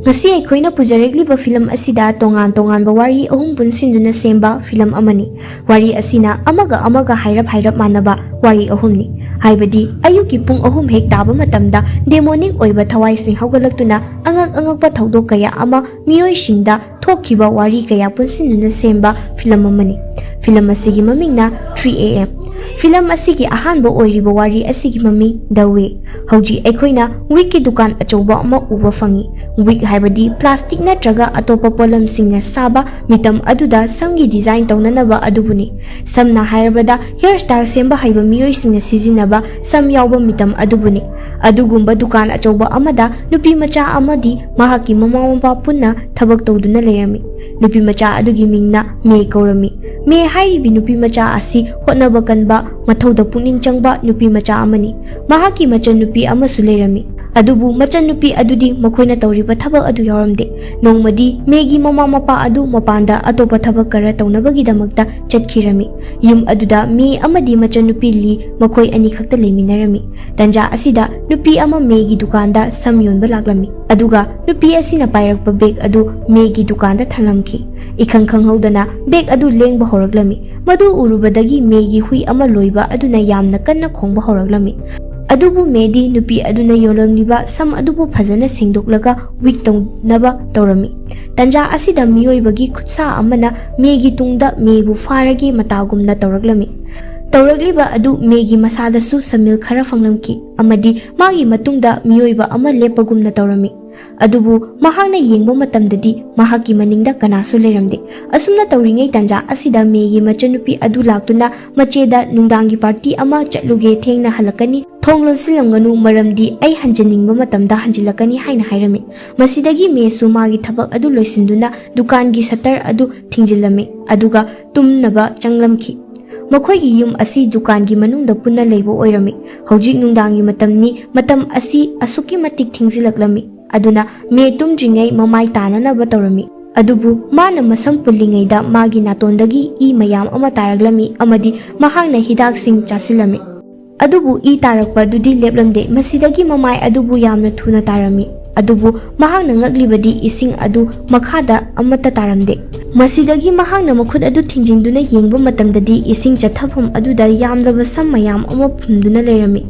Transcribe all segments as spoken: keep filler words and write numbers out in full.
ꯉꯁꯤ ꯑꯩꯈꯣꯏꯅ ꯄꯨꯖꯔꯛꯂꯤꯕ ꯐꯤꯂꯝ ꯑꯁꯤꯗ ꯇꯣꯉꯥꯟ ꯇꯣꯉꯥꯟꯕ ꯋꯥꯔꯤ ꯑꯍꯨꯝ ꯄꯨꯟꯁꯤꯟꯗꯨꯅ ꯁꯦꯝꯕ ꯐꯤꯂꯝ ꯑꯃꯅꯤ꯫ ꯋꯥꯔꯤ ꯑꯁꯤꯅ ꯑꯃꯒ ꯑꯃꯒ ꯍꯥꯏꯔꯞ ꯍꯥꯏꯔꯞ ꯃꯥꯟꯅꯕ ꯋꯥꯔꯤ ꯑꯍꯨꯝꯅꯤ꯫ ꯍꯥꯏꯕꯗꯤ ꯑꯌꯨꯛꯀꯤ ꯄꯨꯡ ꯑꯍꯨꯝ ꯍꯦꯛ ꯇꯥꯕ ꯃꯇꯝꯗ demonic ꯑꯣꯏꯕ ꯊꯋꯥꯏꯁꯤꯡ ꯍꯧꯒꯠꯂꯛꯇꯨꯅ ꯑꯉꯛ ꯑꯉꯛꯄ ꯊꯧꯗꯣꯛ ꯀꯌꯥ ꯑꯃ ꯃꯤꯑꯣꯏꯁꯤꯡꯗ ꯊꯣꯛꯈꯤꯕ ꯋꯥꯔꯤ ꯀꯌꯥ ꯄꯨꯟꯁꯤꯟꯗꯨꯅ ꯁꯦꯝꯕ ꯐꯤꯂꯝ ꯑꯃꯅꯤ꯫ ꯐꯤꯂꯝ ꯑꯁꯤꯒꯤ ꯃꯃꯤꯡꯅ Three A M꯫ ꯐꯤꯂꯝ ꯑꯁꯤꯒꯤ ꯑꯍꯥꯟꯕ ꯑꯣꯏꯔꯤꯕ ꯋꯥꯔꯤ ꯑꯁꯤꯒꯤ ꯃꯃꯤꯡ The Way꯫ ꯍꯧꯖꯤꯛ ꯑꯩꯈꯣꯏꯅ wigꯀꯤ ꯗꯨꯀꯥꯟ ꯑꯆꯧꯕ ꯑꯃ ꯎꯕ ꯐꯪꯏ꯫ Wig ꯍꯥꯏꯕꯗꯤ plastic ꯅꯠꯇ꯭ꯔꯒ ꯑꯇꯣꯞꯄ ꯄꯣꯠꯂꯝꯁꯤꯡꯅ ꯁꯥꯕ ꯃꯤꯇꯝ ꯑꯗꯨꯗ ꯁꯝꯒꯤ design ꯇꯧꯅꯅꯕ ꯑꯗꯨꯕꯨꯅꯤ꯫ ꯁꯝꯅ ꯍꯥꯏꯔꯕꯗ hair style ꯁꯦꯝꯕ ꯍꯩꯕ ꯃꯤꯑꯣꯏꯁꯤꯡꯅ ꯁꯤꯖꯤꯟꯅꯕ ꯁꯝ ꯌꯥꯎꯕ ꯃꯤꯇꯝ ꯑꯗꯨꯕꯨꯅꯤ꯫ ꯑꯗꯨꯒꯨꯝꯕ ꯗꯨꯀꯥꯟ ꯑꯆꯧꯕ ꯑꯃꯗ ꯅꯨꯄꯤ ꯃꯆꯥ ꯑꯃꯗꯤ ꯃꯍꯥꯛꯀꯤ ꯃꯃꯥ ꯃꯄꯥ ꯄꯨꯟꯅ ꯊꯕꯛ ꯇꯧꯗꯨꯅ ꯂꯩꯔꯝꯃꯤ꯫ ꯅꯨꯄꯤ ꯃꯆꯥ ꯑꯗꯨꯒꯤ ꯃꯤꯡꯅ ꯃꯦ ꯀꯧꯔꯝꯃꯤ꯫ ꯃꯦ ꯍꯥꯏꯔꯤꯕꯤ ꯅꯨꯄꯤ ꯃꯆꯥ ꯑꯁꯤ ꯍꯣꯠꯅꯕ ꯀꯟꯕ, ꯃꯊꯧꯗ ꯄꯨꯛꯅꯤꯡ ꯆꯪꯕ ꯅꯨꯄꯤ ꯃꯆꯥ ꯑꯃꯅꯤ꯫ ꯃꯍꯥꯛꯀꯤ ꯃꯆꯟꯅꯨꯄꯤ ꯑꯃꯁꯨ ꯂꯩꯔꯝꯃꯤ꯫ ꯑꯗꯨꯕꯨ ꯃꯆꯟꯅꯨꯄꯤ ꯑꯗꯨꯗꯤ ꯃꯈꯣꯏꯅ ꯇꯧꯔꯤꯕ ꯊꯕꯛ ꯑꯗꯨ ꯌꯥꯎꯔꯝꯗꯦ꯫ ꯅꯣꯡꯃꯗꯤ ꯃꯦꯒꯤ ꯃꯃꯥ ꯃꯄꯥ ꯑꯗꯨ ꯃꯄꯥꯟꯗ ꯑꯇꯣꯞꯄ ꯊꯕꯛ ꯈꯔ ꯇꯧꯅꯕꯒꯤꯗꯃꯛꯇ ꯆꯠꯈꯤꯔꯝꯃꯤ꯫ ꯌꯨꯝ ꯑꯗꯨꯗ ꯃꯦ ꯑꯃꯗꯤ ꯃꯆꯟꯅꯨꯄꯤ ꯂꯤ ꯃꯈꯣꯏ ꯑꯅꯤꯈꯛꯇ ꯂꯩꯃꯤꯟꯅꯔꯝꯃꯤ꯫ ꯇꯟꯖꯥ ꯑꯁꯤꯗ ꯅꯨꯄꯤ ꯑꯃ ꯃꯦꯒꯤ ꯗꯨꯀꯥꯟꯗ ꯁꯝ ꯌꯣꯟꯕ ꯂꯥꯛꯂꯝꯃꯤ꯫ ꯑꯗꯨꯒ ꯅꯨꯄꯤ ꯑꯁꯤꯅ ꯄꯥꯏꯔꯛꯄ bag ꯑꯗꯨ ꯃꯦꯒꯤ ꯗꯨꯀꯥꯟꯗ ꯊꯝꯂꯝꯈꯤ꯫ ꯏꯈꯪ ꯈꯪꯍꯧꯗꯅ bag ꯑꯗꯨ ꯂꯦꯡꯕ ꯍꯧꯔꯛꯂꯝꯃꯤ꯫ ꯃꯗꯨ ꯎꯔꯨꯕꯗꯒꯤ ꯃꯦꯒꯤ ꯍꯨꯏ ꯑꯃ ꯂꯣꯏꯕ ꯑꯗꯨꯅ ꯌꯥꯝꯅ ꯀꯟꯅ ꯈꯣꯡꯕ ꯍꯧꯔꯛꯂꯝꯃꯤ꯫ ꯑꯗꯨꯕꯨ ꯃꯦꯗꯤ ꯅꯨꯄꯤ ꯑꯗꯨꯅ ꯌꯣꯜꯂꯝꯂꯤꯕ ꯁꯝ ꯑꯗꯨꯕꯨ ꯐꯖꯅ ꯁꯦꯡꯗꯣꯛꯂꯒ wig ꯇꯧꯅꯕ ꯇꯧꯔꯝꯃꯤ꯫ ꯇꯟꯖꯥ ꯑꯁꯤꯗ ꯃꯤꯑꯣꯏꯕꯒꯤ ꯈꯨꯠꯁꯥ ꯑꯃꯅ ꯃꯦꯒꯤ ꯇꯨꯡꯗ ꯃꯦꯕꯨ ꯐꯥꯔꯒꯦ ꯃꯇꯥꯒꯨꯝꯅ ꯇꯧꯔꯛꯂꯝꯃꯤ꯫ ꯇꯧꯔꯛꯂꯤꯕ ꯑꯗꯨ ꯃꯦꯒꯤ ꯃꯁꯥꯗꯁꯨ ꯁꯃꯤꯜ ꯈꯔ ꯐꯪꯂꯝꯈꯤ ꯑꯃꯗꯤ ꯃꯥꯒꯤ ꯃꯇꯨꯡꯗ ꯃꯤꯑꯣꯏꯕ ꯑꯃ ꯂꯦꯞꯄꯒꯨꯝꯅ ꯇꯧꯔꯝꯃꯤ꯫ ꯑꯗꯨꯕꯨ ꯃꯍꯥꯛꯅ ꯌꯦꯡꯕ ꯃꯇꯝꯗꯗꯤ ꯃꯍꯥꯛꯀꯤ ꯃꯅꯤꯡꯗ ꯀꯅꯥꯁꯨ ꯂꯩꯔꯝꯗꯦ꯫ ꯑꯁꯨꯝꯅ ꯇꯧꯔꯤꯉꯩ ꯇꯟꯖꯥ ꯑꯁꯤꯗ ꯃꯦꯒꯤ ꯃꯆꯟꯅꯨꯄꯤ ꯑꯗꯨ ꯂꯥꯛꯇꯨꯅ ꯃꯆꯦꯗ ꯅꯨꯡꯗꯥꯡꯒꯤ party ꯑꯃ ꯆꯠꯂꯨꯒꯦ, ꯊꯦꯡꯅ ꯍꯜꯂꯛꯀꯅꯤ, ꯊꯣꯡ ꯂꯣꯟꯁꯤꯜꯂꯝꯒꯅꯨ, ꯃꯔꯝꯗꯤ ꯑꯩ ꯍꯟꯖꯅꯤꯡꯕ ꯃꯇꯝꯗ ꯍꯟꯖꯤꯜꯂꯛꯀꯅꯤ ꯍꯥꯏꯅ ꯍꯥꯏꯔꯝꯃꯤ꯫ ꯃꯁꯤꯗꯒꯤ ꯃꯦꯁꯨ ꯃꯥꯒꯤ ꯊꯕꯛ ꯑꯗꯨ ꯂꯣꯏꯁꯤꯟꯗꯨꯅ ꯗꯨꯀꯥꯟꯒꯤ shutter ꯑꯗꯨ ꯊꯤꯡꯖꯤꯜꯂꯝꯃꯤ, ꯑꯗꯨꯒ ꯇꯨꯝꯅꯕ ꯆꯪꯂꯝꯈꯤ꯫ ꯃꯈꯣꯏꯒꯤ ꯌꯨꯝ ꯑꯁꯤ ꯗꯨꯀꯥꯟꯒꯤ ꯃꯅꯨꯡꯗ ꯄꯨꯟꯅ ꯂꯩꯕ ꯑꯣꯏꯔꯝꯃꯤ꯫ ꯍꯧꯖꯤꯛ ꯅꯨꯡꯗꯥꯡꯒꯤ ꯃꯇꯝꯅꯤ, ꯃꯇꯝ ꯑꯁꯤ ꯑꯁꯨꯛꯀꯤ ꯃꯇꯤꯛ ꯊꯦꯡꯖꯤꯜꯂꯛꯂꯝꯃꯤ꯫ ꯑꯗꯨꯅ ꯃꯦ ꯇꯨꯝꯗ꯭ꯔꯤꯉꯩ ꯃꯃꯥꯏ ꯇꯥꯅꯅꯕ ꯇꯧꯔꯝꯃꯤ꯫ ꯑꯗꯨꯕꯨ ꯃꯥꯅ ꯃꯁꯝ ꯄꯨꯜꯂꯤꯉꯩꯗ ꯃꯥꯒꯤ ꯅꯥꯇꯣꯟꯗꯒꯤ ꯏ ꯃꯌꯥꯝ ꯑꯃ ꯇꯥꯔꯛꯂꯝꯃꯤ ꯑꯃꯗꯤ ꯃꯍꯥꯛꯅ ꯍꯤꯗꯥꯛꯁꯤꯡ ꯆꯥꯁꯤꯜꯂꯝꯃꯤ꯫ ꯑꯗꯨꯕꯨ ꯏ ꯇꯥꯔꯛꯄ ꯑꯗꯨꯗꯤ ꯂꯦꯞꯂꯝꯗꯦ꯫ ꯃꯁꯤꯗꯒꯤ ꯃꯃꯥꯏ ꯑꯗꯨꯕꯨ ꯌꯥꯝꯅ ꯊꯨꯅ ꯇꯥꯔꯝꯃꯤ꯫ ꯑꯗꯨꯕꯨ ꯃꯍꯥꯛꯅ ꯉꯛꯂꯤꯕꯗꯤ ꯏꯁꯤꯡ ꯑꯗꯨ ꯃꯈꯥꯗ ꯑꯃꯠꯇ ꯇꯥꯔꯝꯗꯦ꯫ ꯃꯁꯤꯗꯒꯤ ꯃꯍꯥꯛꯅ ꯃꯈꯨꯠ ꯑꯗꯨ ꯊꯤꯡꯖꯤꯟꯗꯨꯅ ꯌꯦꯡꯕ ꯃꯇꯝꯗꯗꯤ ꯏꯁꯤꯡ ꯆꯠꯊꯐꯝ ꯑꯗꯨꯗ ꯌꯥꯝꯂꯕ ꯁꯝ ꯃꯌꯥꯝ ꯑꯃ ꯐꯨꯝꯗꯨꯅ ꯂꯩꯔꯝꯃꯤ꯫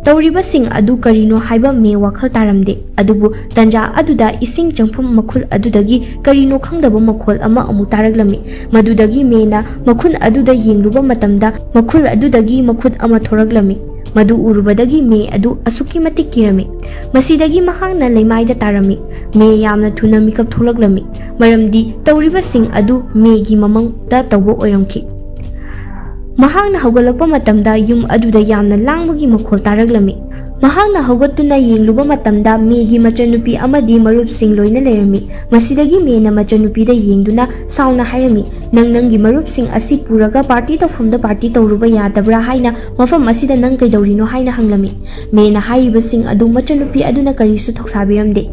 ꯇꯧꯔꯤꯕꯁꯤꯡ ꯑꯗꯨ ꯀꯔꯤꯅꯣ ꯍꯥꯏꯕ ꯃꯦ ꯋꯥꯈꯜ ꯇꯥꯔꯝꯗꯦ꯫ ꯑꯗꯨꯕꯨ ꯇꯟꯖꯥ ꯑꯗꯨꯗ ꯏꯁꯤꯡ ꯆꯪꯐꯝ ꯃꯈꯨꯜ ꯑꯗꯨꯗꯒꯤ ꯀꯔꯤꯅꯣ ꯈꯪꯗꯕ ꯃꯈꯣꯜ ꯑꯃ ꯑꯃꯨꯛ ꯇꯥꯔꯛꯂꯝꯃꯤ꯫ ꯃꯗꯨꯗꯒꯤ ꯃꯦꯅ ꯃꯈꯨꯟ ꯑꯗꯨꯗ ꯌꯦꯡꯂꯨꯕ ꯃꯇꯝꯗ ꯃꯈꯨꯜ ꯑꯗꯨꯗꯒꯤ ꯃꯈꯨꯠ ꯑꯃ ꯊꯣꯔꯛꯂꯝꯃꯤ꯫ ꯃꯗꯨ ꯎꯔꯨꯕꯗꯒꯤ ꯃꯦ ꯑꯗꯨ ꯑꯁꯨꯛꯀꯤ ꯃꯇꯤꯛ ꯀꯤꯔꯝꯃꯤ꯫ ꯃꯁꯤꯗꯒꯤ ꯃꯍꯥꯛꯅ ꯂꯩꯃꯥꯏꯗ ꯇꯥꯔꯝꯃꯤ꯫ ꯃꯦ ꯌꯥꯝꯅ ꯊꯨꯅ ꯃꯤꯀꯞ ꯊꯣꯛꯂꯛꯂꯝꯃꯤ, ꯃꯔꯝꯗꯤ ꯇꯧꯔꯤꯕꯁꯤꯡ ꯑꯗꯨ ꯃꯦꯒꯤ ꯃꯃꯪꯗ ꯇꯧꯕ ꯑꯣꯏꯔꯝꯈꯤ꯫ ꯃꯍꯥꯛꯅ ꯍꯧꯒꯠꯂꯛꯄ ꯃꯇꯝꯗ ꯌꯨꯝ ꯑꯗꯨꯗ ꯌꯥꯝꯅ ꯂꯥꯡꯕꯒꯤ ꯃꯈꯣꯜ ꯇꯥꯔꯛꯂꯝꯃꯤ꯫ ꯃꯍꯥꯛꯅ ꯍꯧꯒꯠꯇꯨꯅ ꯌꯦꯡꯂꯨꯕ ꯃꯇꯝꯗ ꯃꯦꯒꯤ ꯃꯆꯟꯅꯨꯄꯤ ꯑꯃꯗꯤ ꯃꯔꯨꯞꯁꯤꯡ ꯂꯣꯏꯅ ꯂꯩꯔꯝꯃꯤ꯫ ꯃꯁꯤꯗꯒꯤ ꯃꯦꯅ ꯃꯆꯟꯅꯨꯄꯤꯗ ꯌꯦꯡꯗꯨꯅ ꯁꯥꯎꯅ ꯍꯥꯏꯔꯝꯃꯤ, "ꯅꯪ ꯅꯪꯒꯤ ꯃꯔꯨꯞꯁꯤꯡ ꯑꯁꯤ ꯄꯨꯔꯒ ꯄꯥꯔꯇꯤ ꯇꯧꯐꯝꯗ ꯄꯥꯔꯇꯤ ꯇꯧꯔꯨꯕ ꯌꯥꯗꯕ꯭ꯔꯥ ꯍꯥꯏꯅ ꯃꯐꯝ ꯑꯁꯤꯗ ꯅꯪ ꯀꯩꯗꯧꯔꯤꯅꯣ?" ꯍꯥꯏꯅ ꯍꯪꯂꯝꯃꯤ꯫ ꯃꯦꯅ ꯍꯥꯏꯔꯤꯕꯁꯤꯡ ꯑꯗꯨ ꯃꯆꯟꯅꯨꯄꯤ ꯑꯗꯨꯅ ꯀꯔꯤꯁꯨ ꯊꯧꯁꯥꯕꯤꯔꯝꯗꯦ꯫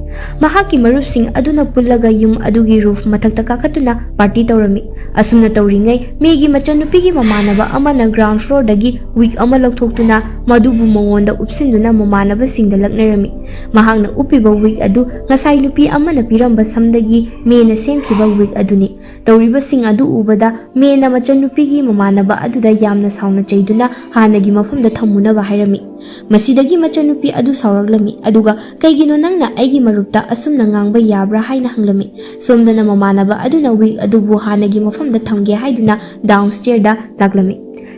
ꯃꯍꯥꯛꯀꯤ ꯃꯔꯨꯞꯁꯤꯡ ꯑꯗꯨꯅ ꯄꯨꯜꯂꯒ ꯌꯨꯝ ꯑꯗꯨꯒꯤ ꯔꯨꯐ ꯃꯊꯛꯇ ꯀꯥꯈꯠꯇꯨꯅ ꯄꯥꯔꯇꯤ ꯇꯧꯔꯝꯃꯤ꯫ ꯑꯁꯨꯝꯅ ꯇꯧꯔꯤꯉꯩ ꯃꯦꯒꯤ ꯃꯆꯟꯅꯨꯄꯤꯒꯤ ꯃꯃꯥꯟꯅꯕ ꯑꯃꯅ ꯒ꯭ꯔꯥꯎꯟ ꯐ꯭ꯂꯣꯔꯗꯒꯤ ꯋꯤꯛ ꯑꯃ ꯂꯧꯊꯣꯛꯇꯨꯅ ꯃꯗꯨꯕꯨ ꯃꯉꯣꯟꯗ ꯎꯞꯁꯤꯟꯗꯨꯅ ꯃꯃꯥꯟꯅꯕꯁꯤꯡꯗ ꯂꯛꯅꯔꯝꯃꯤ꯫ ꯃꯍꯥꯛꯅ ꯎꯞꯄꯤꯕ ꯋꯤꯛ ꯑꯗꯨ ꯉꯁꯥꯏ ꯅꯨꯄꯤ ꯑꯃꯅ ꯄꯤꯔꯝꯕ ꯁꯝꯗꯒꯤ ꯃꯦꯅ ꯁꯦꯝꯈꯤꯕ ꯋꯤꯛ ꯑꯗꯨꯅꯤ꯫ ꯇꯧꯔꯤꯕꯁꯤꯡ ꯑꯗꯨ ꯎꯕꯗ ꯃꯦꯅ ꯃꯆꯟꯅꯨꯄꯤꯒꯤ ꯃꯃꯥꯟꯅꯕ ꯑꯗꯨꯗ ꯌꯥꯝꯅ ꯁꯥꯎꯅ ꯆꯩꯗꯨꯅ ꯍꯥꯟꯅꯒꯤ ꯃꯐꯝꯗ ꯊꯝꯃꯨꯅꯕ ꯍꯥꯏꯔꯝꯃꯤ꯫ ꯃꯁꯤꯗꯒꯤ ꯃꯆꯟꯅꯨꯄꯤ ꯑꯗꯨ ꯁꯥꯎꯔꯛꯂꯝꯃꯤ, ꯑꯗꯨꯒ "ꯀꯩꯒꯤꯅꯣ ꯅꯪꯅ ꯑꯩꯒꯤ ꯃꯔꯨꯞꯇ ꯑꯁꯨꯝꯅ ꯉꯥꯡꯕ ꯌꯥꯕ꯭ꯔꯥ?" ꯍꯥꯏꯅ ꯍꯪꯂꯝꯃꯤ꯫ ꯁꯣꯝꯗꯅ ꯃꯃꯥꯟꯅꯕ ꯑꯗꯨꯅ ꯋꯤꯛ ꯑꯗꯨꯕꯨ ꯍꯥꯟꯅꯒꯤ ꯃꯐꯝꯗ ꯊꯝꯒꯦ ꯍꯥꯏꯗꯨꯅ ꯗꯥꯎꯟ ꯁ꯭ꯇꯦꯌꯔꯗ ꯂꯥꯛꯂꯝꯃꯤ꯫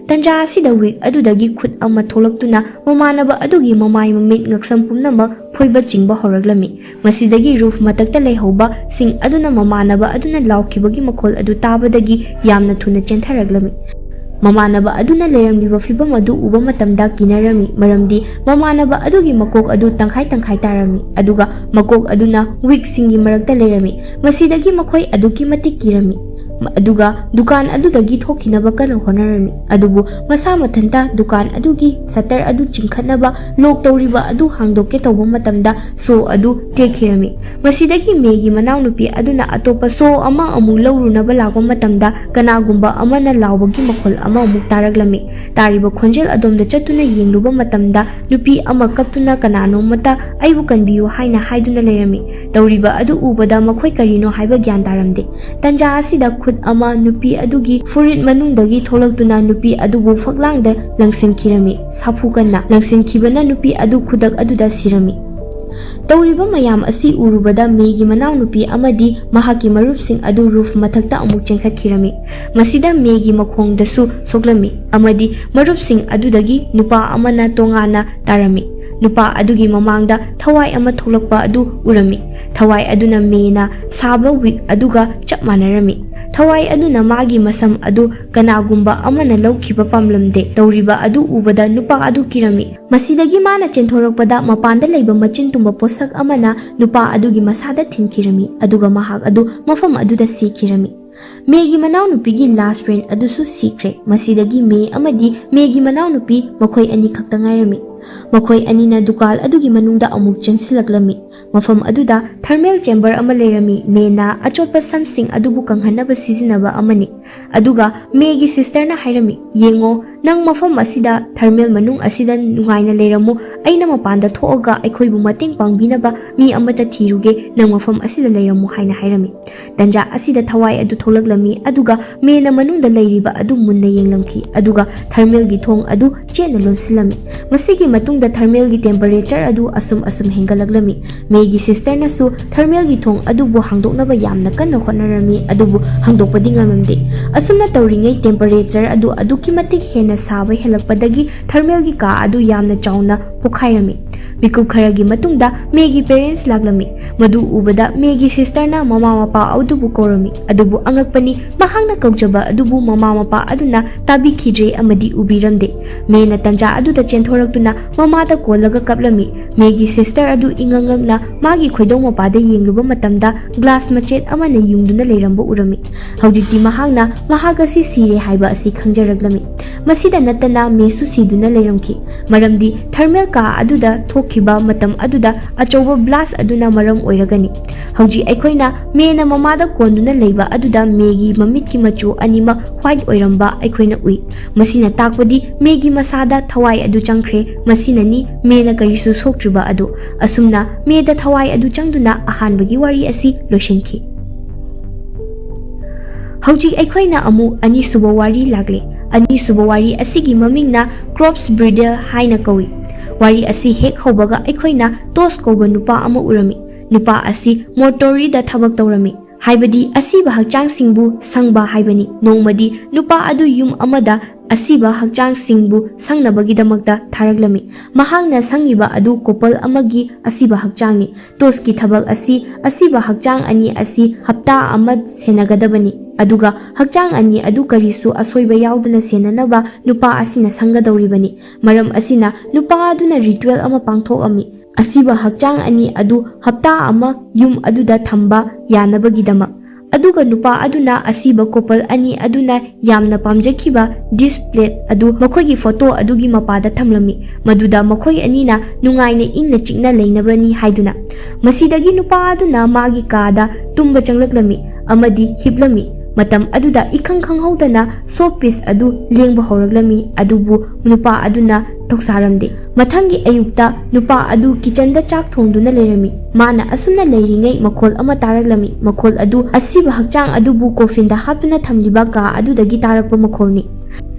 ꯇꯟꯖꯥ ꯑꯁꯤꯗ ꯋꯤꯛ ꯑꯗꯨꯗꯒꯤ ꯈꯨꯠ ꯑꯃ ꯊꯣꯛꯂꯛꯇꯨꯅ ꯃꯃꯥꯟꯅꯕ ꯑꯗꯨꯒꯤ ꯃꯃꯥꯏ, ꯃꯃꯤꯠ, ꯉꯛꯁꯝ ꯄꯨꯝꯅꯃꯛ ꯐꯣꯏꯕ ꯆꯤꯡꯕ ꯍꯧꯔꯛꯂꯝꯃꯤ꯫ ꯃꯁꯤꯗꯒꯤ ꯔꯨꯐ ꯃꯊꯛꯇ ꯂꯩꯍꯧꯕꯁꯤꯡ ꯑꯗꯨꯅ ꯃꯃꯥꯟꯅꯕ ꯑꯗꯨꯅ ꯂꯥꯎꯈꯤꯕꯒꯤ ꯃꯈꯣꯜ ꯑꯗꯨ ꯇꯥꯕꯗꯒꯤ ꯌꯥꯝꯅ ꯊꯨꯅ ꯆꯦꯟꯊꯔꯛꯂꯝꯃꯤ꯫ ꯃꯃꯥꯟꯅꯕ ꯑꯗꯨꯅ ꯂꯩꯔꯝꯂꯤꯕ ꯐꯤꯚꯝ ꯑꯗꯨ ꯎꯕ ꯃꯇꯝꯗ ꯀꯤꯅꯔꯝꯃꯤ, ꯃꯔꯝꯗꯤ ꯃꯃꯥꯟꯅꯕ ꯑꯗꯨꯒꯤ ꯃꯀꯣꯛ ꯑꯗꯨ ꯇꯪꯈꯥꯏ ꯇꯪꯈꯥꯏ ꯇꯥꯔꯝꯃꯤ, ꯑꯗꯨꯒ ꯃꯀꯣꯛ ꯑꯗꯨꯅ ꯋꯤꯛꯁꯤꯡꯒꯤ ꯃꯔꯛꯇ ꯂꯩꯔꯝꯃꯤ꯫ ꯃꯁꯤꯗꯒꯤ ꯃꯈꯣꯏ ꯑꯗꯨꯛꯀꯤ ꯃꯇꯤꯛ ꯀꯤꯔꯝꯃꯤ꯫ ꯑꯗꯨꯒ ꯗꯨꯀꯥꯟ ꯑꯗꯨꯗꯒꯤ ꯊꯣꯛꯈꯤꯅꯕ ꯀꯟꯅ ꯍꯣꯠꯅꯔꯝꯃꯤ꯫ ꯑꯗꯨꯕꯨ ꯃꯁꯥ ꯃꯊꯟꯇ ꯗꯨꯀꯥꯟ ꯑꯗꯨꯒꯤ shutter ꯑꯗꯨ ꯆꯤꯡꯈꯠꯅꯕ lock ꯇꯧꯔꯤꯕ ꯑꯗꯨ ꯍꯥꯡꯗꯣꯛꯀꯦ ꯇꯧꯕ ꯃꯇꯝꯗ saw ꯑꯗꯨ ꯇꯦꯛꯈꯤꯔꯝꯃꯤ꯫ ꯃꯁꯤꯗꯒꯤ ꯃꯦꯒꯤ ꯃꯅꯥꯎꯅꯨꯄꯤ ꯑꯗꯨꯅ ꯑꯇꯣꯞꯄ saw ꯑꯃ ꯑꯃꯨꯛ ꯂꯧꯔꯨꯅꯕ ꯂꯥꯛꯄ ꯃꯇꯝꯗ ꯀꯅꯥꯒꯨꯝꯕ ꯑꯃꯅ ꯂꯥꯎꯕꯒꯤ ꯃꯈꯣꯜ ꯑꯃ ꯑꯃꯨꯛ ꯇꯥꯔꯛꯂꯝꯃꯤ꯫ ꯇꯥꯔꯤꯕ ꯈꯣꯟꯖꯦꯜ ꯑꯗꯣꯝꯗ ꯆꯠꯇꯨꯅ ꯌꯦꯡꯂꯨꯕ ꯃꯇꯝꯗ ꯅꯨꯄꯤ ꯑꯃ ꯀꯞꯇꯨꯅ "ꯀꯅꯥꯅꯣꯃꯇ ꯑꯩꯕꯨ ꯀꯟꯕꯤꯌꯨ" ꯍꯥꯏꯅ ꯍꯥꯏꯗꯨꯅ ꯂꯩꯔꯝꯃꯤ꯫ ꯇꯧꯔꯤꯕ ꯑꯗꯨ ꯎꯕꯗ ꯃꯈꯣꯏ ꯀꯔꯤꯅꯣ ꯍꯥꯏꯕ ꯒ꯭ꯌꯥꯟ ꯇꯥꯔꯝꯗꯦ꯫ ꯇꯟꯖꯥ ꯑꯁꯤꯗ ꯈꯨꯠ ꯑꯃ ꯅꯨꯄꯤ ꯑꯗꯨꯒꯤ ꯐꯨꯔꯤꯠ ꯃꯅꯨꯡꯗꯒꯤ ꯊꯣꯛꯂꯛꯇꯨꯅ ꯅꯨꯄꯤ ꯑꯗꯨꯕꯨ ꯐꯛꯂꯥꯡꯗ ꯂꯪꯁꯤꯟꯈꯤꯔꯝꯃꯤ꯫ ꯁꯥꯐꯨ ꯀꯟꯅ ꯂꯪꯁꯤꯟꯈꯤꯕꯅ ꯅꯨꯄꯤ ꯑꯗꯨ ꯈꯨꯗꯛ ꯑꯗꯨꯗ ꯁꯤꯔꯝꯃꯤ꯫ ꯇꯧꯔꯤꯕ ꯃꯌꯥꯝ ꯑꯁꯤ ꯎꯔꯨꯕꯗ ꯃꯦꯒꯤ ꯃꯅꯥꯎꯅꯨꯄꯤ ꯑꯃꯗꯤ ꯃꯍꯥꯛꯀꯤ ꯃꯔꯨꯞꯁꯤꯡ ꯑꯗꯨ roof ꯃꯊꯛꯇ ꯑꯃꯨꯛ ꯆꯦꯟꯈꯠꯈꯤꯔꯝꯃꯤ꯫ ꯃꯁꯤꯗ ꯃꯦꯒꯤ ꯃꯈꯣꯡꯗꯁꯨ ꯁꯣꯛꯂꯝꯃꯤ ꯑꯃꯗꯤ ꯃꯔꯨꯞꯁꯤꯡ ꯑꯗꯨꯗꯒꯤ ꯅꯨꯄꯥ ꯑꯃꯅ ꯇꯣꯉꯥꯟꯅ ꯇꯥꯔꯝꯃꯤ꯫ ꯅꯨꯄꯥ ꯑꯗꯨꯒꯤ ꯃꯃꯥꯡꯗ ꯊꯋꯥꯏ ꯑꯃ ꯊꯣꯛꯂꯛꯄ ꯑꯗꯨ ꯎꯔꯝꯃꯤ꯫ ꯊꯋꯥꯏ ꯑꯗꯨꯅ ꯃꯦꯅ ꯁꯥꯕ wig ꯑꯗꯨꯒ ꯆꯞ ꯃꯥꯟꯅꯔꯝꯃꯤ꯫ ꯊꯋꯥꯏ ꯑꯗꯨꯅ ꯃꯥꯒꯤ ꯃꯁꯝ ꯑꯗꯨ ꯀꯅꯥꯒꯨꯝꯕ ꯑꯃꯅ ꯂꯧꯈꯤꯕ ꯄꯥꯝꯂꯝꯗꯦ꯫ ꯇꯧꯔꯤꯕ ꯑꯗꯨ ꯎꯕꯗ ꯅꯨꯄꯥ ꯑꯗꯨ ꯀꯤꯔꯝꯃꯤ꯫ ꯃꯁꯤꯗꯒꯤ ꯃꯥꯅ ꯆꯦꯟꯊꯣꯔꯛꯄꯗ ꯃꯄꯥꯟꯗ ꯂꯩꯕ ꯃꯆꯤꯟ ꯇꯨꯝꯕ ꯄꯣꯠꯁꯛ ꯑꯃꯅ ꯅꯨꯄꯥ ꯑꯗꯨꯒꯤ ꯃꯁꯥꯗ ꯊꯤꯟꯈꯤꯔꯝꯃꯤ, ꯑꯗꯨꯒ ꯃꯍꯥꯛ ꯑꯗꯨ ꯃꯐꯝ ꯑꯗꯨꯗ ꯁꯤꯈꯤꯔꯝꯃꯤ꯫ ꯃꯦꯒꯤ ꯃꯅꯥꯎꯅꯨꯄꯤꯒꯤ last friend ꯑꯗꯨꯁꯨ ꯁꯤꯈ꯭ꯔꯦ꯫ ꯃꯁꯤꯗꯒꯤ ꯃꯦ ꯑꯃꯗꯤ ꯃꯦꯒꯤ ꯃꯅꯥꯎꯅꯨꯄꯤ ꯃꯈꯣꯏ ꯑꯅꯤ ꯈꯛꯇ ꯉꯥꯏꯔꯝꯃꯤ꯫ ꯃꯈꯣꯏ ꯑꯅꯤꯅ ꯗꯨꯀꯥꯟ ꯑꯗꯨꯒꯤ ꯃꯅꯨꯡꯗ ꯑꯃꯨꯛ ꯆꯪꯁꯤꯜꯂꯛꯂꯝꯃꯤ꯫ ꯃꯐꯝ ꯑꯗꯨꯗ thermal chamber ꯑꯃ ꯂꯩꯔꯝꯃꯤ꯫ ꯃꯦꯅ ꯑꯆꯣꯠꯄ ꯁꯝꯁꯤꯡ ꯑꯗꯨꯕꯨ ꯀꯪꯍꯟꯅꯕ ꯁꯤꯖꯤꯟꯅꯕ ꯑꯃꯅꯤ꯫ ꯑꯗꯨꯒ ꯃꯦꯒꯤ sisterꯅ ꯍꯥꯏꯔꯝꯃꯤ, "ꯌꯦꯡꯉꯣ, ꯅꯪ ꯃꯐꯝ ꯑꯁꯤꯗ thermal ꯃꯅꯨꯡ ꯑꯁꯤꯗ ꯅꯨꯡꯉꯥꯏꯅ ꯂꯩꯔꯝꯃꯨ꯫ ꯑꯩꯅ ꯃꯄꯥꯟꯗ ꯊꯣꯛꯑꯒ ꯑꯩꯈꯣꯏꯕꯨ ꯃꯇꯦꯡ ꯄꯥꯡꯕꯤꯅꯕ ꯃꯤ ꯑꯃꯠꯇ ꯊꯤꯔꯨꯒꯦ꯫ ꯅꯪ ꯃꯐꯝ ꯑꯁꯤꯗ ꯂꯩꯔꯝꯃꯨ" ꯍꯥꯏꯅ ꯍꯥꯏꯔꯝꯃꯤ꯫ ꯇꯟꯖꯥ ꯑꯁꯤꯗ ꯊꯋꯥꯏ ꯑꯗꯨ ꯊꯣꯛꯂꯛꯂꯝꯃꯤ, ꯑꯗꯨꯒ ꯃꯦꯅ ꯃꯅꯨꯡꯗ ꯂꯩꯔꯤꯕ ꯑꯗꯨ ꯃꯨꯟꯅ ꯌꯦꯡꯂꯝꯈꯤ, ꯑꯗꯨꯒ thermalꯒꯤ ꯊꯣꯡ ꯑꯗꯨ ꯆꯦꯠꯅ ꯂꯣꯟꯁꯤꯜꯂꯝꯃꯤ꯫ ꯃꯁꯤꯒꯤ ꯃꯇꯨꯡꯗ thermalꯒꯤ temperature ꯑꯗꯨ ꯑꯁꯨꯝ ꯑꯁꯨꯝ ꯍꯦꯟꯒꯠꯂꯛꯂꯝꯃꯤ꯫ ꯃꯦꯒꯤ sisterꯅꯁꯨ thermalꯒꯤ ꯊꯣꯡ ꯑꯗꯨꯕꯨ ꯍꯥꯡꯗꯣꯛꯅꯕ ꯌꯥꯝꯅ ꯀꯟꯅ ꯍꯣꯠꯅꯔꯝꯃꯤ, ꯑꯗꯨꯕꯨ ꯍꯥꯡꯗꯣꯛꯄꯗꯤ ꯉꯝꯂꯝꯗꯦ꯫ ꯑꯁꯨꯝꯅ ꯇꯧꯔꯤꯉꯩ temperature ꯑꯗꯨ ꯑꯗꯨꯛꯀꯤ ꯃꯇꯤꯛ ꯍꯦꯟꯅ ꯁꯥꯕ ꯍꯦꯜꯂꯛꯄꯗꯒꯤ thermalꯒꯤ ꯀꯥ ꯑꯗꯨ ꯌꯥꯝꯅ ꯆꯥꯎꯅ ꯄꯣꯈꯥꯏꯔꯝꯃꯤ꯫ ꯃꯤꯀꯨꯞ ꯈꯔꯒꯤ ꯃꯇꯨꯡꯗ ꯃꯦꯒꯤ parents ꯂꯥꯛꯂꯝꯃꯤ꯫ ꯃꯗꯨ ꯎꯕꯗ ꯃꯦꯒꯤ sisterꯅ ꯃꯃꯥ ꯃꯄꯥ ꯑꯗꯨꯕꯨ ꯀꯧꯔꯝꯃꯤ꯫ ꯑꯗꯨꯕꯨ ꯑꯉꯛꯄꯅꯤ, ꯃꯍꯥꯛꯅ ꯀꯧꯖꯕ ꯑꯗꯨꯕꯨ ꯃꯃꯥ ꯃꯄꯥ ꯑꯗꯨꯅ ꯇꯥꯕꯤꯈꯤꯗ꯭ꯔꯦ ꯑꯃꯗꯤ ꯎꯕꯤꯔꯝꯗꯦ꯫ ꯃꯦꯅ ꯇꯟꯖꯥ ꯑꯗꯨꯗ ꯆꯦꯟꯊꯣꯔꯛꯇꯨꯅ ꯃꯃꯥꯗ ꯀꯣꯜꯂꯒ ꯀꯞꯂꯝꯃꯤ꯫ ꯃꯦꯒꯤ sister ꯑꯗꯨ ꯏꯉꯛ ꯉꯛꯅ ꯃꯥꯒꯤ ꯈꯣꯏꯗꯧ ꯃꯄꯥꯗ ꯌꯦꯡꯂꯨꯕ ꯃꯇꯝꯗ glass ꯃꯆꯦꯠ ꯑꯃꯅ ꯌꯨꯡꯗꯨꯅ ꯂꯩꯔꯝꯕ ꯎꯔꯝꯃꯤ꯫ ꯍꯧꯖꯤꯛꯇꯤ ꯃꯍꯥꯛꯅ ꯃꯍꯥꯛ ꯑꯁꯤ ꯁꯤꯔꯦ ꯍꯥꯏꯕ ꯑꯁꯤ ꯈꯪꯖꯔꯛꯂꯝꯃꯤ꯫ ꯃꯁꯤꯗ ꯅꯠꯇꯅ ꯃꯦꯁꯨ ꯁꯤꯗꯨꯅ ꯂꯩꯔꯝꯈꯤ, ꯃꯔꯝꯗꯤ thermal ꯀꯥ ꯑꯗꯨꯗ ꯊꯣꯛꯈꯤꯕ ꯃꯇꯝ ꯑꯗꯨꯗ ꯑꯆꯧꯕ blast ꯑꯗꯨꯅ ꯃꯔꯝ ꯑꯣꯏꯔꯒꯅꯤ꯫ ꯍꯧꯖꯤꯛ ꯑꯩꯈꯣꯏꯅ ꯃꯦꯅ ꯃꯃꯥꯗ ꯀꯣꯟꯗꯨꯅ ꯂꯩꯕ ꯑꯗꯨꯗ ꯃꯦꯒꯤ ꯃꯃꯤꯠꯀꯤ ꯃꯆꯨ ꯑꯅꯤꯃꯛ white ꯑꯣꯏꯔꯝꯕ ꯑꯩꯈꯣꯏꯅ ꯎꯏ꯫ ꯃꯁꯤꯅ ꯇꯥꯛꯄꯗꯤ ꯃꯦꯒꯤ ꯃꯁꯥꯗ ꯊꯋꯥꯏ ꯑꯗꯨ ꯆꯪꯈ꯭ꯔꯦ꯫ ꯃꯁꯤꯅꯅꯤ ꯃꯦꯅ ꯀꯔꯤꯁꯨ ꯁꯣꯛꯇ꯭ꯔꯤꯕ ꯑꯗꯨ꯫ ꯑꯁꯨꯝꯅ ꯃꯦꯗ ꯊꯋꯥꯏ ꯑꯗꯨ ꯆꯪꯗꯨꯅ ꯑꯍꯥꯟꯕꯒꯤ ꯋꯥꯔꯤ ꯑꯁꯤ ꯂꯣꯏꯁꯤꯟꯈꯤ꯫ ꯍꯧꯖꯤꯛ ꯑꯩꯈꯣꯏꯅ ꯑꯃꯨꯛ ꯑꯅꯤꯁꯨꯕ ꯋꯥꯔꯤ ꯂꯥꯛꯂꯦ꯫ ꯑꯅꯤꯁꯨꯕ ꯋꯥꯔꯤ ꯑꯁꯤꯒꯤ ꯃꯃꯤꯡꯅ Corpse Bridal ꯍꯥꯏꯅ ꯀꯧꯏ꯫ ꯋꯥꯔꯤ ꯑꯁꯤ ꯍꯦꯛ ꯍꯧꯕꯒ ꯑꯩꯈꯣꯏꯅ ꯇꯣꯁ ꯀꯧꯕ ꯅꯨꯄꯥ ꯑꯃ ꯎꯔꯝꯃꯤ꯫ ꯅꯨꯄꯥ ꯑꯁꯤ mortuaryꯗ ꯊꯕꯛ ꯇꯧꯔꯝꯃꯤ, ꯍꯥꯏꯕꯗꯤ ꯑꯁꯤꯕ ꯍꯛꯆꯥꯡꯁꯤꯡꯕꯨ ꯁꯪꯕ ꯍꯥꯏꯕꯅꯤ꯫ ꯅꯣꯡꯃꯗꯤ ꯅꯨꯄꯥ ꯑꯗꯨ ꯌꯨꯝ ꯑꯃꯗ ꯑꯁꯤꯕ ꯍꯛꯆꯥꯡꯁꯤꯡꯕꯨ ꯁꯪꯅꯕꯒꯤꯗꯃꯛꯇ ꯊꯥꯔꯛꯂꯝꯃꯤ꯫ ꯃꯍꯥꯛꯅ ꯁꯪꯉꯤꯕ ꯑꯗꯨ couple ꯑꯃꯒꯤ ꯑꯁꯤꯕ ꯍꯛꯆꯥꯡꯅꯤ꯫ ꯇꯣꯁꯀꯤ ꯊꯕꯛ ꯑꯁꯤ ꯑꯁꯤꯕ ꯍꯛꯆꯥꯡ ꯑꯅꯤ ꯑꯁꯤ ꯍꯞꯇꯥ ꯑꯃ ꯁꯦꯟꯅꯒꯗꯕꯅꯤ, ꯑꯗꯨꯒ ꯍꯛꯆꯥꯡ ꯑꯅꯤ ꯑꯗꯨ ꯀꯔꯤꯁꯨ ꯑꯁꯣꯏꯕ ꯌꯥꯎꯗꯅ ꯁꯦꯟꯅꯅꯕ ꯅꯨꯄꯥ ꯑꯁꯤꯅ ꯁꯪꯒꯗꯧꯔꯤꯕꯅꯤ꯫ ꯃꯔꯝ ꯑꯁꯤꯅ ꯅꯨꯄꯥ ꯑꯗꯨꯅ ritual ꯑꯃ ꯄꯥꯡꯊꯣꯛꯑꯝꯃꯤ, ꯑꯁꯤꯕ ꯍꯛꯆꯥꯡ ꯑꯅꯤ ꯑꯗꯨ ꯍꯞꯇꯥ ꯑꯃ ꯌꯨꯝ ꯑꯗꯨꯗ ꯊꯝꯕ ꯌꯥꯅꯕꯒꯤꯗꯃꯛ꯫ ꯑꯗꯨꯒ ꯅꯨꯄꯥ ꯑꯗꯨꯅ ꯑꯁꯤꯕ couple ꯑꯅꯤ ꯑꯗꯨꯅ ꯌꯥꯝꯅ ꯄꯥꯝꯖꯈꯤꯕ dish plate ꯑꯗꯨ ꯃꯈꯣꯏꯒꯤ photo ꯑꯗꯨꯒꯤ ꯃꯄꯥꯗ ꯊꯝꯂꯝꯃꯤ, ꯃꯗꯨꯗ ꯃꯈꯣꯏ ꯑꯅꯤꯅ ꯅꯨꯡꯉꯥꯏꯅ ꯏꯪꯅ ꯆꯤꯛꯅ ꯂꯩꯅꯕꯅꯤ ꯍꯥꯏꯗꯨꯅ꯫ ꯃꯁꯤꯗꯒꯤ ꯅꯨꯄꯥ ꯑꯗꯨꯅ ꯃꯥꯒꯤ ꯀꯥꯗ ꯇꯨꯝꯕ ꯆꯪꯂꯛꯂꯝꯃꯤ ꯑꯃꯗꯤ ꯍꯤꯞꯂꯝꯃꯤ꯫ ꯃꯇꯝ ꯑꯗꯨꯗ ꯏꯈꯪ ꯈꯪꯍꯧꯗꯅ soap piece ꯑꯗꯨ ꯂꯦꯡꯕ ꯍꯧꯔꯛꯂꯝꯃꯤ, ꯑꯗꯨꯕꯨ ꯅꯨꯄꯥ ꯑꯗꯨꯅ ꯊꯧꯁꯥꯔꯝꯗꯦ꯫ ꯃꯊꯪꯒꯤ ꯑꯌꯨꯛꯇ ꯅꯨꯄꯥ ꯑꯗꯨ kitchenꯗ ꯆꯥꯛ ꯊꯣꯡꯗꯨꯅ ꯂꯩꯔꯝꯃꯤ꯫ ꯃꯥꯅ ꯑꯁꯨꯝꯅ ꯂꯩꯔꯤꯉꯩ ꯃꯈꯣꯜ ꯑꯃ ꯇꯥꯔꯛꯂꯝꯃꯤ꯫ ꯃꯈꯣꯜ ꯑꯗꯨ ꯑꯁꯤꯕ ꯍꯛꯆꯥꯡ ꯑꯗꯨꯕꯨ coffinꯗ ꯍꯥꯞꯇꯨꯅ ꯊꯝꯂꯤꯕ ꯀꯥ ꯑꯗꯨꯗꯒꯤ ꯇꯥꯔꯛꯄ ꯃꯈꯣꯜꯅꯤ꯫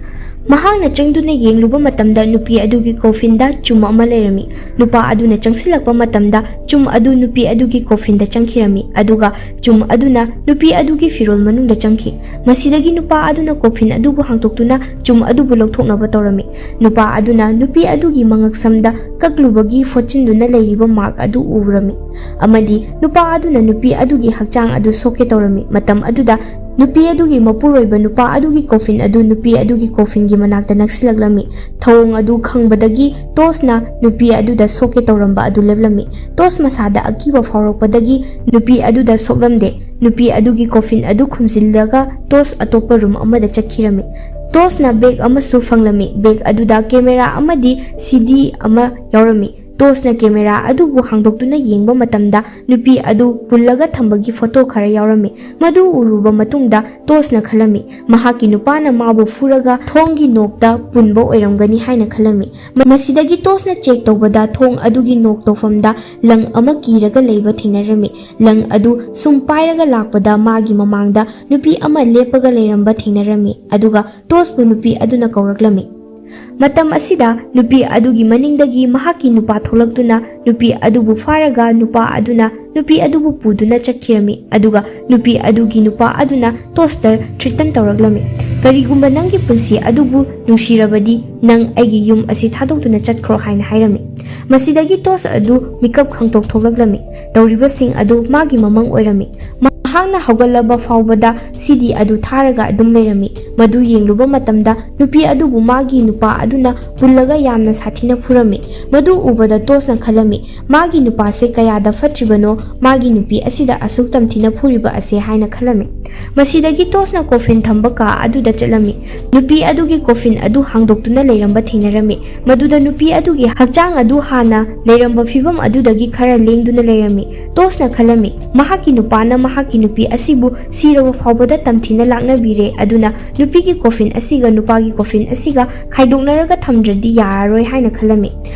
ꯃꯍꯥꯛꯅ ꯆꯪꯗꯨꯅ ꯌꯦꯡꯂꯨꯕ ꯃꯇꯝꯗ ꯅꯨꯄꯤ ꯑꯗꯨꯒꯤ ꯀꯣꯐꯤꯟꯗ ꯆꯨꯝ ꯑꯃ ꯂꯩꯔꯝꯃꯤ꯫ ꯅꯨꯄꯥ ꯑꯗꯨꯅ ꯆꯪꯁꯤꯜꯂꯛꯄ ꯃꯇꯝꯗ ꯆꯨꯝ ꯑꯗꯨ ꯅꯨꯄꯤ ꯑꯗꯨꯒꯤ ꯀꯣꯐꯤꯟꯗ ꯆꯪꯈꯤꯔꯝꯃꯤ, ꯑꯗꯨꯒ ꯆꯨꯝ ꯑꯗꯨꯅ ꯅꯨꯄꯤ ꯑꯗꯨꯒꯤ ꯐꯤꯔꯣꯜ ꯃꯅꯨꯡꯗ ꯆꯪꯈꯤ꯫ ꯃꯁꯤꯗꯒꯤ ꯅꯨꯄꯥ ꯑꯗꯨꯅ ꯀꯣꯐꯤꯟ ꯑꯗꯨꯕꯨ ꯍꯥꯡꯗꯣꯛꯇꯨꯅ ꯆꯨꯝ ꯑꯗꯨꯕꯨ ꯂꯧꯊꯣꯛꯅꯕ ꯇꯧꯔꯝꯃꯤ꯫ ꯅꯨꯄꯥ ꯑꯗꯨꯅ ꯅꯨꯄꯤ ꯑꯗꯨꯒꯤ ꯃꯉꯛꯁꯝꯗ ꯀꯛꯂꯨꯕꯒꯤ ꯐꯣꯠꯆꯤꯟꯗꯨꯅ ꯂꯩꯔꯤꯕ ꯃꯥꯔꯛ ꯑꯗꯨ ꯎꯔꯝꯃꯤ, ꯑꯃꯗꯤ ꯅꯨꯄꯥ ꯑꯗꯨꯅ ꯅꯨꯄꯤ ꯑꯗꯨꯒꯤ ꯍꯛꯆꯥꯡ ꯑꯗꯨ ꯁꯣꯛꯀꯦ ꯇꯧꯔꯝꯃꯤ꯫ ꯃꯇꯝ ꯑꯗꯨꯗ ꯅꯨꯄꯤ ꯑꯗꯨꯒꯤ ꯃꯄꯨꯔꯣꯏꯕ ꯅꯨꯄꯥ ꯑꯗꯨꯒꯤ ꯀꯣꯐꯤꯟ ꯑꯗꯨ ꯅꯨꯄꯤ ꯑꯗꯨꯒꯤ ꯀꯣꯐꯤꯟꯒꯤ ꯃꯅꯥꯛꯇ ꯅꯛꯁꯤꯜꯂꯛꯂꯝꯃꯤ꯫ ꯊꯧꯑꯣꯡ ꯑꯗꯨ ꯈꯪꯕꯗꯒꯤ ꯇꯣꯁꯅ ꯅꯨꯄꯤ ꯑꯗꯨꯗ ꯁꯣꯛꯀꯦ ꯇꯧꯔꯝꯕ ꯑꯗꯨ ꯂꯦꯞꯂꯝꯃꯤ꯫ ꯇꯣꯁ ꯃꯁꯥꯗ ꯑꯀꯤꯕ ꯐꯥꯎꯔꯛꯄꯗꯒꯤ ꯅꯨꯄꯤ ꯑꯗꯨꯗ ꯁꯣꯛꯂꯝꯗꯦ꯫ ꯅꯨꯄꯤ ꯑꯗꯨꯒꯤ ꯀꯣꯐꯤꯟ ꯑꯗꯨ ꯈꯨꯝꯖꯤꯜꯂꯒ ꯇꯣꯁ ꯑꯇꯣꯞꯄ ꯔꯨꯝ ꯑꯃꯗ ꯆꯠꯈꯤꯔꯝꯃꯤ꯫ ꯇꯣꯁꯅ ꯕꯦꯒ ꯑꯃꯁꯨ ꯐꯪꯂꯝꯃꯤ꯫ ꯕꯦꯒ ꯑꯗꯨꯗ ꯀꯦꯃꯦꯔꯥ ꯑꯃꯗꯤ ꯁꯤꯗꯤ ꯑꯃ ꯌꯥꯎꯔꯝꯃꯤ꯫ ꯇꯣꯁꯅ ꯀꯦꯃꯦꯔꯥ ꯑꯗꯨꯕꯨ ꯍꯥꯡꯗꯣꯛꯇꯨꯅ ꯌꯦꯡꯕ ꯃꯇꯝꯗ ꯅꯨꯄꯤ ꯑꯗꯨ ꯄꯨꯜꯂꯒ ꯊꯝꯕꯒꯤ ꯐꯣꯇꯣ ꯈꯔ ꯌꯥꯎꯔꯝꯃꯤ꯫ ꯃꯗꯨ ꯎꯔꯨꯕ ꯃꯇꯨꯡꯗ ꯇꯣꯁꯅ ꯈꯜꯂꯝꯃꯤ, ꯃꯍꯥꯛꯀꯤ ꯅꯨꯄꯥꯅ ꯃꯥꯕꯨ ꯐꯨꯔꯒ ꯊꯣꯡꯒꯤ ꯅꯣꯛꯇ ꯄꯨꯟꯕ ꯑꯣꯏꯔꯝꯒꯅꯤ ꯍꯥꯏꯅ ꯈꯜꯂꯝꯃꯤ꯫ ꯃ-, ꯃꯁꯤꯗꯒꯤ ꯇꯣꯁꯅ ꯆꯦꯛ ꯇꯧꯕꯗ ꯊꯣꯡ ꯑꯗꯨꯒꯤ ꯅꯣꯛ ꯇꯧꯐꯝꯗ ꯂꯪ ꯑꯃ ꯀꯤꯔꯒ ꯂꯩꯕ ꯊꯦꯡꯅꯔꯝꯃꯤ꯫ ꯂꯪ ꯑꯗꯨ ꯁꯨꯝ ꯄꯥꯏꯔꯒ ꯂꯥꯛꯄꯗ ꯃꯥꯒꯤ ꯃꯃꯥꯡꯗ ꯅꯨꯄꯤ ꯑꯃ ꯂꯦꯞꯄꯒ ꯂꯩꯔꯝꯕ ꯊꯦꯡꯅꯔꯝꯃꯤ, ꯑꯗꯨꯒ ꯇꯣꯁꯄꯨ ꯅꯨꯄꯤ ꯑꯗꯨꯅ ꯀꯧꯔꯛꯂꯝꯃꯤ꯫ ꯃꯇꯝ ꯑꯁꯤꯗ ꯅꯨꯄꯤ ꯑꯗꯨꯒꯤ ꯃꯅꯤꯡꯗꯒꯤ ꯃꯍꯥꯛꯀꯤ ꯅꯨꯄꯥ ꯊꯣꯛꯂꯛꯇꯨꯅ ꯅꯨꯄꯤ ꯑꯗꯨꯕꯨ ꯐꯥꯔꯒ ꯅꯨꯄꯥ ꯑꯗꯨꯅ ꯅꯨꯄꯤ ꯑꯗꯨꯕꯨ ꯄꯨꯗꯨꯅ ꯆꯠꯈꯤꯔꯝꯃꯤ, ꯑꯗꯨꯒ ꯅꯨꯄꯤ ꯑꯗꯨꯒꯤ ꯅꯨꯄꯥ ꯑꯗꯨꯅ ꯇꯣꯁꯇ ꯊ꯭ꯔꯤꯇꯟ ꯇꯧꯔꯛꯂꯝꯃꯤ, "ꯀꯔꯤꯒꯨꯝꯕ ꯅꯪꯒꯤ ꯄꯨꯟꯁꯤ ꯑꯗꯨꯕꯨ ꯅꯨꯡꯁꯤꯔꯕꯗꯤ ꯅꯪ ꯑꯩꯒꯤ ꯌꯨꯝ ꯑꯁꯤ ꯊꯥꯗꯣꯛꯇꯨꯅ ꯆꯠꯈ꯭ꯔꯣ" ꯍꯥꯏꯅ ꯍꯥꯏꯔꯝꯃꯤ꯫ ꯃꯁꯤꯗꯒꯤ ꯇꯣꯁ ꯑꯗꯨ ꯃꯤꯀꯞ ꯈꯪꯇꯣꯛ ꯊꯣꯛꯂꯛꯂꯝꯃꯤ꯫ ꯇꯧꯔꯤꯕꯁꯤꯡ ꯑꯗꯨ ꯃꯥꯒꯤ ꯃꯃꯪ ꯑꯣꯏꯔꯝꯃꯤ꯫ ꯃꯍꯥꯛꯅ ꯍꯧꯒꯠꯂꯕ ꯐꯥꯎꯕꯗ ꯁꯤꯗꯤ ꯑꯗꯨ ꯊꯥꯔꯒ ꯑꯗꯨꯝ ꯂꯩꯔꯝꯃꯤ꯫ ꯃꯗꯨ ꯌꯦꯡꯂꯨꯕ ꯃꯇꯝꯗ ꯅꯨꯄꯤ ꯑꯗꯨꯕꯨ ꯃꯥꯒꯤ ꯅꯨꯄꯥ ꯑꯗꯨꯅ ꯄꯨꯜꯂꯒ ꯌꯥꯝꯅ ꯁꯥꯊꯤꯅ ꯐꯨꯔꯝꯃꯤ꯫ ꯃꯗꯨ ꯎꯕꯗ ꯇꯣꯁꯅ ꯈꯜꯂꯝꯃꯤ, "ꯃꯥꯒꯤ ꯅꯨꯄꯥꯁꯦ ꯀꯌꯥꯗ ꯐꯠꯇ꯭ꯔꯤꯕꯅꯣ, ꯃꯥꯒꯤ ꯅꯨꯄꯤ ꯑꯁꯤꯗ ꯑꯁꯨꯛ ꯇꯝꯊꯤꯅ ꯐꯨꯔꯤꯕ ꯑꯁꯦ" ꯍꯥꯏꯅ ꯈꯜꯂꯝꯃꯤ꯫ ꯃꯁꯤꯗꯒꯤ ꯇꯣꯁꯅ ꯀꯣꯐꯤꯟ ꯊꯝꯕ ꯀꯥ ꯑꯗꯨꯗ ꯆꯠꯂꯝꯃꯤ꯫ ꯅꯨꯄꯤ ꯑꯗꯨꯒꯤ ꯀꯣꯐꯤꯟ ꯑꯗꯨ ꯍꯥꯡꯗꯣꯛꯇꯨꯅ ꯂꯩꯔꯝꯕ ꯊꯦꯡꯅꯔꯝꯃꯤ꯫ ꯃꯗꯨꯗ ꯅꯨꯄꯤ ꯑꯗꯨꯒꯤ ꯍꯛꯆꯥꯡ ꯑꯗꯨ ꯍꯥꯟꯅ ꯂꯩꯔꯝꯕ ꯐꯤꯕꯝ ꯑꯗꯨꯗꯒꯤ ꯈꯔ ꯂꯦꯡꯗꯨꯅ ꯂꯩꯔꯝꯃꯤ꯫ ꯇꯣꯁꯅ ꯈꯜꯂꯝꯃꯤ, ꯃꯍꯥꯛꯀꯤ ꯅꯨꯄꯥꯅ ꯃꯍꯥꯛꯀꯤ ꯅꯨꯄꯤ ꯑꯁꯤꯕꯨ ꯁꯤꯔꯕ ꯐꯥꯎꯕꯗ ꯇꯝꯊꯤꯅ ꯂꯥꯛꯅꯕꯤꯔꯦ꯫ ꯑꯗꯨꯅ ꯅꯨꯄꯤꯒꯤ ꯀꯣꯐꯤꯟ ꯑꯁꯤꯒ ꯅꯨꯄꯥꯒꯤ ꯀꯣꯐꯤꯟ ꯑꯁꯤꯒ ꯈꯥꯏꯗꯣꯛꯅꯔꯒ ꯊꯝꯗ꯭ꯔꯗꯤ ꯌꯥꯔꯔꯣꯏ ꯍꯥꯏꯅ ꯈꯜꯂꯝꯃꯤ꯫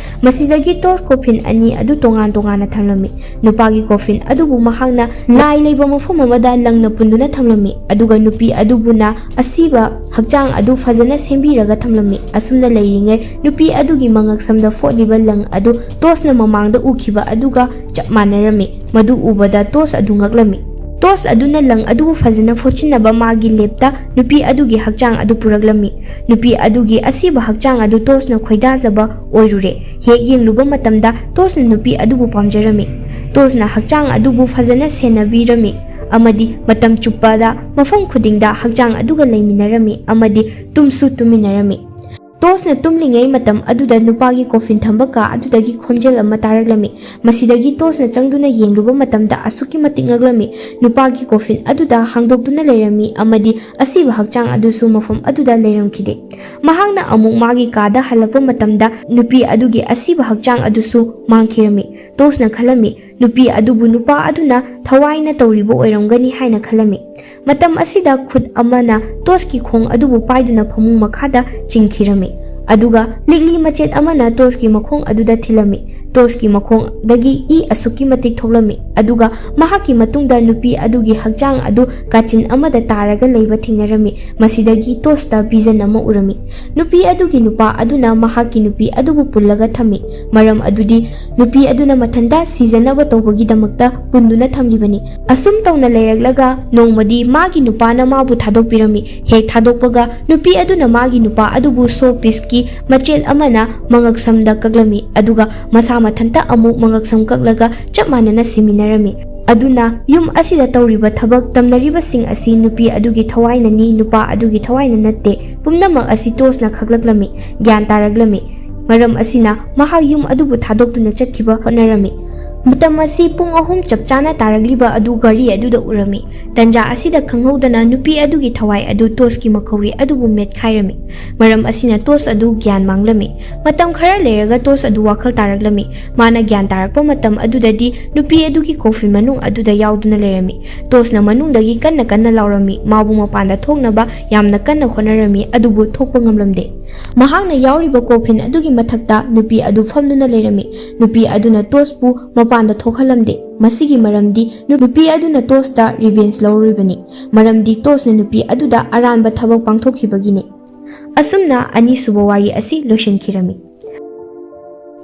ꯃꯁꯤꯗꯒꯤ ꯇꯣꯁ ꯀꯣꯐꯤꯟ ꯑꯅꯤ ꯑꯗꯨ ꯇꯣꯉꯥꯟ ꯇꯣꯉꯥꯟꯅ ꯊꯝꯂꯝꯃꯤ꯫ ꯅꯨꯄꯥꯒꯤ ꯀꯣꯐꯤꯟ ꯑꯗꯨꯕꯨ ꯃꯍꯥꯛꯅ ꯂꯥꯏ ꯂꯩꯕ ꯃꯐꯝ ꯑꯃꯗ ꯂꯪꯅ ꯄꯨꯟꯗꯨꯅ ꯊꯝꯂꯝꯃꯤ꯫ ꯑꯗꯨꯒ ꯅꯨꯄꯤ ꯑꯗꯨꯕꯨꯅ ꯑꯁꯤꯕ ꯍꯛꯆꯥꯡ ꯑꯗꯨ ꯐꯖꯅ ꯁꯦꯝꯕꯤꯔꯒ ꯊꯝꯂꯝꯃꯤ꯫ ꯑꯁꯨꯝꯅ ꯂꯩꯔꯤꯉꯩ ꯅꯨꯄꯤ ꯑꯗꯨꯒꯤ ꯃꯉꯛꯁꯝꯗ ꯐꯣꯠꯂꯤꯕ ꯂꯪ ꯑꯗꯨ ꯇꯣꯁꯅ ꯃꯃꯥꯡꯗ ꯎꯈꯤꯕ ꯑꯗꯨꯒ ꯆꯞ ꯃꯥꯟꯅꯔꯝꯃꯤ꯫ ꯃꯗꯨ ꯎꯕꯗ ꯇꯣꯁ ꯑꯗꯨ ꯉꯛꯂꯝꯃꯤ꯫ ꯇꯣꯁ ꯑꯗꯨꯅ ꯂꯪ ꯑꯗꯨꯕꯨ ꯐꯖꯅ ꯐꯣꯠꯆꯤꯟꯅꯕ ꯃꯥꯒꯤ ꯂꯦꯞꯇ ꯅꯨꯄꯤ ꯑꯗꯨꯒꯤ ꯍꯛꯆꯥꯡ ꯑꯗꯨ ꯄꯨꯔꯛꯂꯝꯃꯤ꯫ ꯅꯨꯄꯤ ꯑꯗꯨꯒꯤ ꯑꯁꯤꯕ ꯍꯛꯆꯥꯡ ꯑꯗꯨ ꯇꯣꯁꯅ ꯈꯣꯏꯗꯥꯖꯕ ꯑꯣꯏꯔꯨꯔꯦ꯫ ꯍꯦꯛ ꯌꯦꯡꯂꯨꯕ ꯃꯇꯝꯗ ꯇꯣꯁꯅ ꯅꯨꯄꯤ ꯑꯗꯨꯕꯨ ꯄꯥꯝꯖꯔꯝꯃꯤ꯫ ꯇꯣꯁꯅ ꯍꯛꯆꯥꯡ ꯑꯗꯨꯕꯨ ꯐꯖꯅ ꯁꯦꯟꯅꯕꯤꯔꯝꯃꯤ ꯑꯃꯗꯤ ꯃꯇꯝ ꯆꯨꯞꯄꯗ ꯃꯐꯝ ꯈꯨꯗꯤꯡꯗ ꯍꯛꯆꯥꯡ ꯑꯗꯨꯒ ꯂꯩꯃꯤꯟꯅꯔꯝꯃꯤ ꯑꯃꯗꯤ ꯇꯨꯝꯁꯨ ꯇꯨꯝꯃꯤꯟꯅꯔꯝꯃꯤ꯫ ꯇꯣꯁꯅ ꯇꯨꯝꯂꯤꯉꯩ ꯃꯇꯝ ꯑꯗꯨꯗ ꯅꯨꯄꯥꯒꯤ ꯀꯣꯐꯤꯟ ꯊꯝꯕ ꯀꯥ ꯑꯗꯨꯗꯒꯤ ꯈꯣꯟꯖꯦꯜ ꯑꯃ ꯇꯥꯔꯛꯂꯝꯃꯤ꯫ ꯃꯁꯤꯗꯒꯤ ꯇꯣꯁꯅ ꯆꯪꯗꯨꯅ ꯌꯦꯡꯂꯨꯕ ꯃꯇꯝꯗ ꯑꯁꯨꯛꯀꯤ ꯃꯇꯤꯛ ꯉꯛꯂꯝꯃꯤ꯫ ꯅꯨꯄꯥꯒꯤ ꯀꯣꯐꯤꯟ ꯑꯗꯨꯗ ꯍꯥꯡꯗꯣꯛꯇꯨꯅ ꯂꯩꯔꯝꯃꯤ ꯑꯃꯗꯤ ꯑꯁꯤꯕ ꯍꯛꯆꯥꯡ ꯑꯗꯨꯁꯨ ꯃꯐꯝ ꯑꯗꯨꯗ ꯂꯩꯔꯝꯈꯤꯗꯦ꯫ ꯃꯍꯥꯛꯅ ꯑꯃꯨꯛ ꯃꯥꯒꯤ ꯀꯥꯗ ꯍꯜꯂꯛꯄ ꯃꯇꯝꯗ ꯅꯨꯄꯤ ꯑꯗꯨꯒꯤ ꯑꯁꯤꯕ ꯍꯛꯆꯥꯡ ꯑꯗꯨꯁꯨ ꯃꯥꯡꯈꯤꯔꯝꯃꯤ꯫ ꯇꯣꯁꯅ ꯈꯜꯂꯝꯃꯤ, ꯅꯨꯄꯤ ꯑꯗꯨꯕꯨ ꯅꯨꯄꯥ ꯑꯗꯨꯅ ꯊꯋꯥꯏꯅ ꯇꯧꯔꯤꯕ ꯑꯣꯏꯔꯝꯒꯅꯤ ꯍꯥꯏꯅ ꯈꯜꯂꯝꯃꯤ꯫ ꯃꯇꯝ ꯑꯁꯤꯗ ꯈꯨꯠ ꯑꯃꯅ ꯇꯣꯁꯀꯤ ꯈꯣꯡ ꯑꯗꯨꯕꯨ ꯄꯥꯏꯗꯨꯅ ꯐꯃꯨꯡ ꯃꯈꯥꯗ ꯆꯤꯡꯈꯤꯔꯝꯃꯤ꯫ ꯑꯗꯨꯒ ꯂꯤꯛꯂꯤ ꯃꯆꯦꯠ ꯑꯃꯅ ꯇꯣꯁꯀꯤ ꯃꯈꯣꯡ ꯑꯗꯨꯗ ꯊꯤꯜꯂꯝꯃꯤ꯫ ꯇꯣꯁꯀꯤ ꯃꯈꯣꯡꯗꯒꯤ ꯏ ꯑꯁꯨꯛꯀꯤ ꯃꯇꯤꯛ ꯊꯣꯛꯂꯝꯃꯤ꯫ ꯑꯗꯨꯒ ꯃꯍꯥꯛꯀꯤ ꯃꯇꯨꯡꯗ ꯅꯨꯄꯤ ꯑꯗꯨꯒꯤ ꯍꯛꯆꯥꯡ ꯑꯗꯨ ꯀꯥꯆꯤꯟ ꯑꯃꯗ ꯇꯥꯔꯒ ꯂꯩꯕ ꯊꯦꯡꯅꯔꯝꯃꯤ꯫ ꯃꯁꯤꯗꯒꯤ ꯇꯣꯁꯇ ꯚꯤꯖꯟ ꯑꯃ ꯎꯔꯝꯃꯤ꯫ ꯅꯨꯄꯤ ꯑꯗꯨꯒꯤ ꯅꯨꯄꯥ ꯑꯗꯨꯅ ꯃꯍꯥꯛꯀꯤ ꯅꯨꯄꯤ ꯑꯗꯨꯕꯨ ꯄꯨꯜꯂꯒ ꯊꯝꯃꯤ꯫ ꯃꯔꯝ ꯑꯗꯨꯗꯤ ꯅꯨꯄꯤ ꯑꯗꯨꯅ ꯃꯊꯟꯇ ꯁꯤꯖꯅꯕ ꯇꯧꯕꯒꯤꯗꯃꯛꯇ ꯄꯨꯟꯗꯨꯅ ꯊꯝꯂꯤꯕꯅꯤ꯫ ꯑꯁꯨꯝ ꯇꯧꯅ ꯂꯩꯔꯛꯂꯒ ꯅꯣꯡꯃꯗꯤ ꯃꯥꯒꯤ ꯅꯨꯄꯥꯅ ꯃꯥꯕꯨ ꯊꯥꯗꯣꯛꯄꯤꯔꯝꯃꯤ꯫ ꯍꯦꯛ ꯊꯥꯗꯣꯛꯄꯒ ꯅꯨꯄꯤ ꯑꯗꯨꯅ ꯃꯥꯒꯤ ꯅꯨꯄꯥ ꯑꯗꯨꯕꯨ ꯁꯣ ꯄꯤꯁꯀꯤ ꯃꯆꯦꯠ ꯑꯃꯅ ꯃꯉꯛꯁꯝꯗ ꯀꯛꯂꯝꯃꯤ꯫ ꯑꯗꯨꯒ ꯃꯁꯥ ꯃꯊꯟꯇ ꯑꯃꯨꯛ ꯃꯉꯛꯁꯝ ꯀꯛꯂꯒ ꯆꯞ ꯃꯥꯟꯅꯅ ꯁꯤꯃꯤꯟꯅꯔꯝꯃꯤ꯫ ꯑꯗꯨꯅ ꯌꯨꯝ ꯑꯁꯤꯗ ꯇꯧꯔꯤꯕ ꯊꯕꯛ ꯇꯝꯅꯔꯤꯕꯁꯤꯡ ꯑꯁꯤ ꯅꯨꯄꯤ ꯑꯗꯨꯒꯤ ꯊꯋꯥꯏꯅꯅꯤ, ꯅꯨꯄꯥ ꯑꯗꯨꯒꯤ ꯊꯋꯥꯏꯅ ꯅꯠꯇꯦ꯫ ꯄꯨꯝꯅꯃꯛ ꯑꯁꯤ ꯇꯣꯁꯅ ꯈꯛꯂꯛꯂꯝꯃꯤ, ꯒ꯭ꯌꯥꯟ ꯇꯥꯔꯛꯂꯝꯃꯤ꯫ ꯃꯔꯝ ꯑꯁꯤꯅ ꯃꯍꯥꯛ ꯌꯨꯝ ꯑꯗꯨꯕꯨ ꯊꯥꯗꯣꯛꯇꯨꯅ ꯆꯠꯈꯤꯕ ꯍꯣꯠꯅꯔꯝꯃꯤ꯫ ꯃꯇꯝ ꯑꯁꯤ ꯄꯨꯡ ꯑꯍꯨꯝ ꯆꯞ ꯆꯥꯅ ꯇꯥꯔꯛꯂꯤꯕ ꯑꯗꯨ ꯒꯥꯔꯤ ꯑꯗꯨꯗ ꯎꯔꯝꯃꯤ꯫ ꯇꯟꯖꯥ ꯑꯁꯤꯗ ꯈꯪꯍꯧꯗꯅ ꯅꯨꯄꯤ ꯑꯗꯨꯒꯤ ꯊꯋꯥꯏ ꯑꯗꯨ ꯇꯣꯁꯀꯤ ꯃꯈꯧꯔꯤ ꯑꯗꯨꯕꯨ ꯃꯦꯠꯈꯥꯏꯔꯝꯃꯤ꯫ ꯃꯔꯝ ꯑꯁꯤꯅ ꯇꯣꯁ ꯑꯗꯨ ꯒ꯭ꯌꯥꯟ ꯃꯥꯡꯂꯝꯃꯤ꯫ ꯃꯇꯝ ꯈꯔ ꯂꯩꯔꯒ ꯇꯣꯁ ꯑꯗꯨ ꯋꯥꯈꯜ ꯇꯥꯔꯛꯂꯝꯃꯤ꯫ ꯃꯥꯅ ꯒ꯭ꯌꯥꯟ ꯇꯥꯔꯛꯄ ꯃꯇꯝ ꯑꯗꯨꯗꯗꯤ ꯅꯨꯄꯤ ꯑꯗꯨꯒꯤ ꯀꯣꯐꯤꯟ ꯃꯅꯨꯡ ꯑꯗꯨꯗ ꯌꯥꯎꯗꯨꯅ ꯂꯩꯔꯝꯃꯤ꯫ ꯇꯣꯁꯅ ꯃꯅꯨꯡꯗꯒꯤ ꯀꯟꯅ ꯀꯟꯅ ꯂꯥꯎꯔꯝꯃꯤ꯫ ꯃꯥꯕꯨ ꯃꯄꯥꯟꯗ ꯊꯣꯛꯅꯕ ꯌꯥꯝꯅ ꯀꯟꯅ ꯍꯣꯠꯅꯔꯝꯃꯤ, ꯑꯗꯨꯕꯨ ꯊꯣꯛꯄ ꯉꯝꯂꯝꯗꯦ꯫ ꯃꯍꯥꯛꯅ ꯌꯥꯎꯔꯤꯕ ꯀꯣꯐꯤꯟ ꯑꯗꯨꯒꯤ ꯃꯊꯛꯇ ꯅꯨꯄꯤ ꯑꯗꯨ ꯐꯝꯗꯨꯅ ꯂꯩꯔꯝꯃꯤ꯫ ꯅꯨꯄꯤ ꯑꯗꯨꯅ ꯇꯣꯁꯄꯨ ꯃꯄꯥꯟꯗ ꯊꯣꯛꯍꯜꯂꯝꯗꯦ꯫ ꯃꯁꯤꯒꯤ ꯃꯔꯝꯗꯤ ꯅꯨꯄꯤ ꯑꯗꯨꯅ ꯇꯣꯁꯇ ꯔꯤꯚꯦꯟꯖ ꯂꯧꯔꯨꯔꯤꯕꯅꯤ, ꯃꯔꯝꯗꯤ ꯇꯣꯁꯅ ꯅꯨꯄꯤ ꯑꯗꯨꯗ ꯑꯔꯥꯟꯕ ꯊꯕꯛ ꯄꯥꯡꯊꯣꯛꯈꯤꯕꯒꯤꯅꯤ꯫ ꯑꯁꯨꯝꯅ ꯑꯅꯤꯁꯨꯕ ꯋꯥꯔꯤ ꯑꯁꯤ ꯂꯣꯏꯁꯤꯟꯈꯤꯔꯝꯃꯤ꯫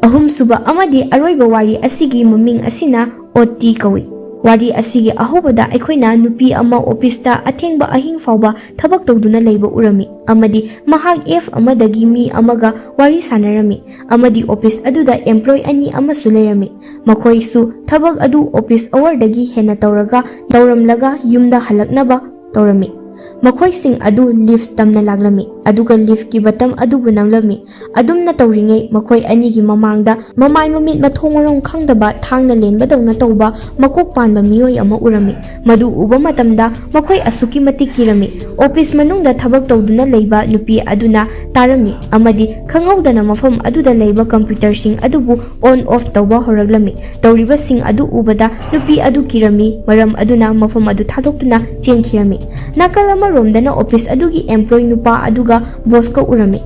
ꯑꯍꯨꯝꯁꯨꯕ ꯑꯃꯗꯤ ꯑꯔꯣꯏꯕ ꯋꯥꯔꯤ ꯑꯁꯤꯒꯤ ꯃꯃꯤꯡ ꯑꯁꯤꯅ ꯑꯣꯇꯤ ꯀꯧꯏ꯫ ꯋꯥꯔꯤ ꯑꯁꯤꯒꯤ ꯑꯍꯧꯕꯗ ꯑꯩꯈꯣꯏꯅ ꯅꯨꯄꯤ ꯑꯃ ꯑꯣꯐꯤꯁꯇ ꯑꯊꯦꯡꯕ ꯑꯍꯤꯡ ꯐꯥꯎꯕ ꯊꯕꯛ ꯇꯧꯗꯨꯅ ꯂꯩꯕ ꯎꯔꯝꯃꯤ, ꯑꯃꯗꯤ ꯃꯍꯥꯛ ꯑꯦꯐ ꯑꯃꯗꯒꯤ ꯃꯤ ꯑꯃꯒ ꯋꯥꯔꯤ ꯁꯥꯟꯅꯔꯝꯃꯤ, ꯑꯃꯗꯤ ꯑꯣꯐꯤꯁ ꯑꯗꯨꯗ ꯑꯦꯝꯄ꯭ꯂꯣꯏ ꯑꯅꯤ ꯑꯃꯁꯨ ꯂꯩꯔꯝꯃꯤ꯫ ꯃꯈꯣꯏꯁꯨ ꯊꯕꯛ ꯑꯗꯨ ꯑꯣꯐꯤꯁ ꯑꯋꯥꯔꯗꯒꯤ ꯍꯦꯟꯅ ꯇꯧꯔꯒ, ꯇꯧꯔꯝꯂꯒ ꯌꯨꯝꯗ ꯍꯜꯂꯛꯅꯕ ꯇꯧꯔꯝꯃꯤ꯫ ꯃꯈꯣꯏꯁꯤꯡ ꯑꯗꯨ ꯂꯤꯐ ꯇꯝꯅ ꯂꯥꯛꯂꯝꯃꯤ, ꯑꯗꯨꯒ ꯂꯤꯐꯀꯤ ꯕꯇꯝ ꯑꯗꯨꯕꯨ ꯅꯝꯂꯝꯃꯤ꯫ ꯑꯗꯨꯝꯅ ꯇꯧꯔꯤꯉꯩ ꯃꯈꯣꯏ ꯑꯅꯤꯒꯤ ꯃꯃꯥꯡꯗ ꯃꯃꯥꯏ ꯃꯃꯤꯠ ꯃꯊꯣꯡ ꯃꯔꯝ ꯈꯪꯗꯕ ꯊꯥꯡꯅ ꯂꯦꯟꯕꯗꯧꯅ ꯇꯧꯕ ꯃꯀꯣꯛ ꯄꯥꯟꯕ ꯃꯤꯑꯣꯏ ꯑꯃ ꯎꯔꯝꯃꯤ꯫ ꯃꯗꯨ ꯎꯕ ꯃꯇꯝꯗ ꯃꯈꯣꯏ ꯑꯁꯨꯛꯀꯤ ꯃꯇꯤꯛ ꯀꯤꯔꯝꯃꯤ꯫ ꯑꯣꯐꯤꯁ ꯃꯅꯨꯡꯗ ꯊꯕꯛ ꯇꯧꯗꯨꯅ ꯂꯩꯕ ꯅꯨꯄꯤ ꯑꯗꯨꯅ ꯇꯥꯔꯝꯃꯤ ꯑꯃꯗꯤ ꯈꯪꯍꯧꯗꯅ ꯃꯐꯝ ꯑꯗꯨꯗ ꯂꯩꯕ ꯀꯝꯄ꯭ꯌꯨꯇꯔꯁꯤꯡ ꯑꯗꯨꯕꯨ ꯑꯣꯟ ꯑꯣꯐ ꯇꯧꯕ ꯍꯧꯔꯛꯂꯝꯃꯤ꯫ ꯇꯧꯔꯤꯕꯁꯤꯡ ꯑꯗꯨ ꯎꯕꯗ ꯅꯨꯄꯤ ꯑꯗꯨ ꯀꯤꯔꯝꯃꯤ, ꯃꯔꯝ ꯑꯗꯨꯅ ꯃꯐꯝ ꯑꯗꯨ ꯊꯥꯗꯣꯛꯇꯨꯅ ꯆꯦꯟꯈꯤꯔꯝꯃꯤ꯫ ꯅꯥꯀꯜ ꯑꯃꯔꯣꯝꯗꯅ ꯑꯣꯐꯤꯁ ꯑꯗꯨꯒꯤ ꯑꯦꯝꯄ꯭ꯂꯣꯏ ꯅꯨꯄꯥ ꯑꯗꯨꯒ ꯕꯣꯁꯀ ꯎꯔꯝꯃꯤ꯫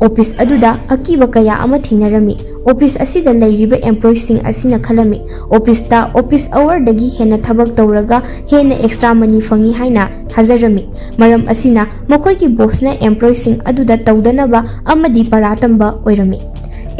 ꯑꯣꯐꯤꯁ ꯑꯗꯨꯗ ꯑꯀꯤꯕ ꯀꯌꯥ ꯑꯃ ꯊꯦꯡꯅꯔꯝꯃꯤ꯫ ꯑꯣꯐꯤꯁ ꯑꯁꯤꯗ ꯂꯩꯔꯤꯕ ꯑꯦꯝꯄ꯭ꯂꯣꯏꯁꯤꯡ ꯑꯁꯤꯅ ꯈꯜꯂꯝꯃꯤ, ꯑꯣꯐꯤꯁꯇ ꯑꯣꯐꯤꯁ ꯑꯋꯥꯔꯗꯒꯤ ꯍꯦꯟꯅ ꯊꯕꯛ ꯇꯧꯔꯒ ꯍꯦꯟꯅ ꯑꯦꯛꯁꯇ꯭ꯔꯥ ꯃꯅꯤ ꯐꯪꯏ ꯍꯥꯏꯅ ꯊꯥꯖꯔꯝꯃꯤ꯫ ꯃꯔꯝ ꯑꯁꯤꯅ ꯃꯈꯣꯏꯒꯤ ꯕꯣꯁꯅ ꯑꯦꯝꯄ꯭ꯂꯣꯏꯁꯤꯡ ꯑꯗꯨꯗ ꯇꯧꯗꯅꯕ ꯑꯃꯗꯤ ꯄꯔꯥ ꯇꯝꯕ ꯑꯣꯏꯔꯝꯃꯤ꯫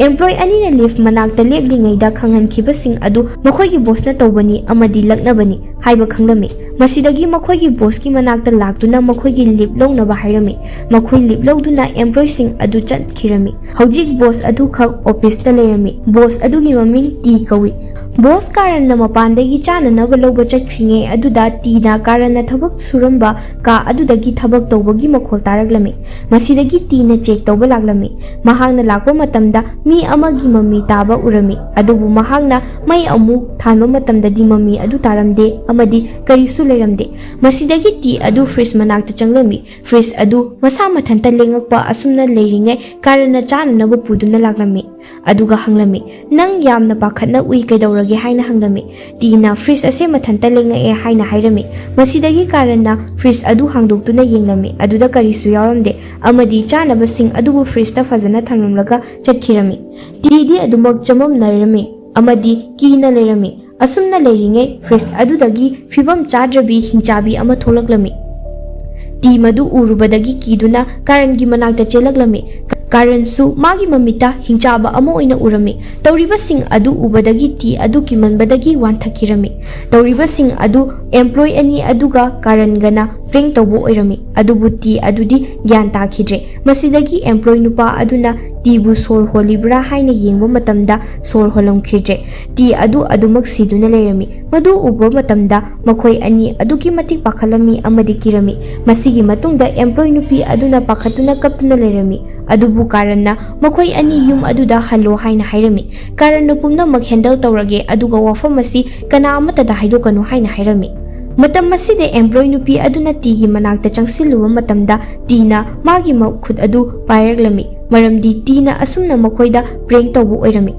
ꯑꯦꯝꯄ꯭ꯂꯣꯏ ꯑꯅꯤꯅ ꯂꯤꯐ ꯃꯅꯥꯛꯇ ꯂꯦꯞꯂꯤꯉꯩꯗ ꯈꯪꯍꯟꯈꯤꯕꯁꯤꯡ ꯑꯗꯨ ꯃꯈꯣꯏꯒꯤ ꯕꯣꯁꯅ ꯇꯧꯕꯅꯤ ꯑꯃꯗꯤ ꯂꯛꯅꯕꯅꯤ ꯍꯥꯏꯕ ꯈꯪꯂꯝꯃꯤ꯫ ꯃꯁꯤꯗꯒꯤ ꯃꯈꯣꯏꯒꯤ ꯕꯣꯁꯀꯤ ꯃꯅꯥꯛꯇ ꯂꯥꯛꯇꯨꯅ ꯃꯈꯣꯏꯒꯤ ꯂꯤꯐ ꯂꯧꯅꯕ ꯍꯥꯏꯔꯝꯃꯤ꯫ ꯃꯈꯣꯏ ꯂꯤꯐ ꯂꯧꯗꯨꯅ ꯑꯦꯝꯄ꯭ꯂꯣꯏꯁꯤꯡ ꯑꯗꯨ ꯆꯠꯈꯤꯔꯝꯃꯤ꯫ ꯍꯧꯖꯤꯛ ꯕꯣꯁ ꯑꯗꯨꯈꯛ ꯑꯣꯐꯤꯁꯇ ꯂꯩꯔꯝꯃꯤ꯫ ꯕꯣꯁ ꯑꯗꯨꯒꯤ ꯃꯃꯤꯡ ꯇꯤ ꯀꯧꯏ꯫ ꯕꯣꯁ ꯀꯥꯔꯟꯅ ꯃꯄꯥꯟꯗꯒꯤ ꯆꯥꯅꯅꯕ ꯂꯧꯕ ꯆꯠꯈ꯭ꯔꯤꯉꯩ ꯑꯗꯨꯗ ꯇꯤꯅ ꯀꯥꯔꯟꯅ ꯊꯕꯛ ꯁꯨꯔꯝꯕ ꯀꯥ ꯑꯗꯨꯗꯒꯤ ꯊꯕꯛ ꯇꯧꯕꯒꯤ ꯃꯈꯣꯜ ꯇꯥꯔꯛꯂꯝꯃꯤ꯫ ꯃꯁꯤꯗꯒꯤ ꯇꯤꯅ ꯆꯦꯛ ꯇꯧꯕ ꯂꯥꯛꯂꯝꯃꯤ꯫ ꯃꯍꯥꯛꯅ ꯂꯥꯛꯄ ꯃꯇꯝꯗ ꯃꯤ ꯑꯃꯒꯤ ꯃꯃꯤ ꯇꯥꯕ ꯎꯔꯝꯃꯤ꯫ ꯑꯗꯨꯕꯨ ꯃꯍꯥꯛꯅ ꯃꯩ ꯑꯃꯨꯛ ꯊꯥꯟꯕ ꯃꯇꯝꯗꯗꯤ ꯃꯃꯤ ꯑꯗꯨ ꯇꯥꯔꯝꯗꯦ ꯑꯃꯗꯤ ꯀꯔꯤꯁꯨ ꯂꯩꯔꯝꯗꯦ꯫ ꯃꯁꯤꯗꯒꯤ ꯇꯤ ꯑꯗꯨ ꯐ꯭ꯔꯤꯖ ꯃꯅꯥꯛꯇ ꯆꯪꯂꯝꯃꯤ꯫ ꯐ꯭ꯔꯤꯖ ꯑꯗꯨ ꯃꯁꯥ ꯃꯊꯟꯇ ꯂꯦꯡꯉꯛꯄ ꯑꯁꯨꯝꯅ ꯂꯩꯔꯤꯉꯩ ꯀꯥꯔꯟꯅ ꯆꯥꯅꯅꯕ ꯄꯨꯗꯨꯅ ꯂꯥꯛꯂꯝꯃꯤ꯫ ꯑꯗꯨꯒ ꯍꯪꯂꯝꯃꯤ, "ꯅꯪ ꯌꯥꯝꯅ ꯄꯥꯈꯠꯅ ꯎꯏ, ꯀꯩꯗꯧꯔꯒꯦ?" ꯍꯥꯏꯅ ꯍꯪꯂꯝꯃꯤ꯫ ꯇꯤꯅ, "ꯐ꯭ꯔꯤꯖ ꯑꯁꯦ ꯃꯊꯟꯇ ꯂꯦꯡꯉꯛꯑꯦ" ꯍꯥꯏꯅ ꯍꯥꯏꯔꯝꯃꯤ꯫ ꯃꯁꯤꯗꯒꯤ ꯀꯥꯔꯟꯅ ꯐ꯭ꯔꯤꯖ ꯑꯗꯨ ꯍꯥꯡꯗꯣꯛꯇꯨꯅ ꯌꯦꯡꯂꯝꯃꯤ꯫ ꯑꯗꯨꯗ ꯀꯔꯤꯁꯨ ꯌꯥꯎꯔꯝꯗꯦ ꯑꯃꯗꯤ ꯆꯥꯅꯕꯁꯤꯡ ꯑꯗꯨꯕꯨ ꯐ꯭ꯔꯤꯖꯇ ꯐꯖꯅ ꯊꯝꯂꯝꯂꯒ ꯆꯠꯈꯤꯔꯝꯃꯤ꯫ ꯇꯤꯗꯤ ꯑꯗꯨꯃꯛ ꯆꯃꯝꯅꯔꯝꯃꯤ ꯑꯃꯗꯤ ꯀꯤꯅ ꯂꯩꯔꯝꯃꯤ꯫ ꯑꯁꯨꯝꯅ ꯂꯩꯔꯤꯉꯩ ꯐ꯭ꯔꯤꯖ ꯑꯗꯨꯗꯒꯤ ꯐꯤꯕꯝ ꯆꯥꯗ꯭ꯔꯕꯤ ꯍꯤꯡꯆꯥꯕꯤ ꯑꯃ ꯊꯣꯛꯂꯛꯂꯝꯃꯤ꯫ ꯇꯤ ꯃꯗꯨ ꯎꯔꯨꯕꯗꯒꯤ ꯀꯤꯗꯨꯅ ꯀꯥꯔꯟꯒꯤ ꯃꯅꯥꯛꯇ ꯆꯦꯜꯂꯛꯂꯝꯃꯤ꯫ ꯀꯥꯔꯟꯁꯨ ꯃꯥꯒꯤ ꯃꯃꯤꯠꯇ ꯍꯤꯡꯆꯥꯕ ꯑꯃ ꯑꯣꯏꯅ ꯎꯔꯝꯃꯤ꯫ ꯇꯧꯔꯤꯕꯁꯤꯡ ꯑꯗꯨ ꯎꯕꯗꯒꯤ ꯇꯤ ꯑꯗꯨ ꯀꯤꯃꯟꯕꯗꯒꯤ ꯋꯥꯟꯊꯈꯤꯔꯝꯃꯤ꯫ ꯇꯧꯔꯤꯕꯁꯤꯡ ꯑꯗꯨ ꯑꯦꯝꯄ꯭ꯂꯣꯏ ꯑꯅꯤ ꯑꯗꯨꯒ ꯀꯥꯔꯟꯒꯅ ꯄ꯭ꯔꯦꯡ ꯇꯧꯕ ꯑꯣꯏꯔꯝꯃꯤ꯫ ꯑꯗꯨꯕꯨ ꯇꯤ ꯑꯗꯨꯗꯤ ꯒ꯭ꯌꯥꯟ ꯇꯥꯈꯤꯗ꯭ꯔꯦ꯫ ꯃꯁꯤꯗꯒꯤ ꯑꯦꯝꯄ꯭ꯂꯣꯏ ꯅꯨꯄꯥ ꯑꯗꯨꯅ ꯇꯤꯕꯨ ꯁꯣꯔ ꯍꯣꯜꯂꯤꯕ꯭ꯔꯥ ꯍꯥꯏꯅ ꯌꯦꯡꯕ ꯃꯇꯝꯗ ꯁꯣꯔ ꯍꯣꯜꯂꯝꯈꯤꯗ꯭ꯔꯦ꯫ ꯇꯤ ꯑꯗꯨ ꯑꯗꯨꯃꯛ ꯁꯤꯗꯨꯅ ꯂꯩꯔꯝꯃꯤ꯫ ꯃꯗꯨ ꯎꯕ ꯃꯇꯝꯗ ꯃꯈꯣꯏ ꯑꯅꯤ ꯑꯗꯨꯛꯀꯤ ꯃꯇꯤꯛ ꯄꯥꯈꯠꯂꯝꯃꯤ ꯑꯃꯗꯤ ꯀꯤꯔꯝꯃꯤ꯫ ꯃꯁꯤꯒꯤ ꯃꯇꯨꯡꯗ ꯑꯦꯝꯄ꯭ꯂꯣꯏ ꯅꯨꯄꯤ ꯑꯗꯨꯅ ꯄꯥꯈꯠꯇꯨꯅ ꯀꯞꯇꯨꯅ ꯂꯩꯔꯝꯃꯤ꯫ ꯑꯗꯨꯕꯨ ꯀꯥꯔꯟꯅ ꯃꯈꯣꯏ ꯑꯅꯤ ꯌꯨꯝ ꯑꯗꯨꯗ ꯍꯜꯂꯣ ꯍꯥꯏꯅ ꯍꯥꯏꯔꯝꯃꯤ꯫ ꯀꯥꯔꯟꯅ ꯄꯨꯝꯅꯃꯛ ꯍꯦꯟꯗꯜ ꯇꯧꯔꯒꯦ, ꯑꯗꯨꯒ ꯋꯥꯐꯝ ꯑꯁꯤ ꯀꯅꯥ ꯑꯃꯠꯇꯗ ꯍꯥꯏꯗꯣꯛꯀꯅꯨ ꯍꯥꯏꯅ ꯍꯥꯏꯔꯝꯃꯤ꯫ ꯃꯇꯝ ꯑꯁꯤꯗ ꯑꯦꯝꯄ꯭ꯂꯣꯏ ꯅꯨꯄꯤ ꯑꯗꯨꯅ ꯇꯤꯒꯤ ꯃꯅꯥꯛꯇ ꯆꯪꯁꯤꯜꯂꯨꯕ ꯃꯇꯝꯗ ꯇꯤꯅ ꯃꯥꯒꯤ ꯃꯈꯨꯠ ꯑꯗꯨ ꯄꯥꯏꯔꯛꯂꯝꯃꯤ, ꯃꯔꯝꯗꯤ ꯇꯤꯅ ꯑꯁꯨꯝꯅ ꯃꯈꯣꯏꯗ ꯄ꯭ꯔꯦꯡ ꯇꯧꯕ ꯑꯣꯏꯔꯝꯃꯤ꯫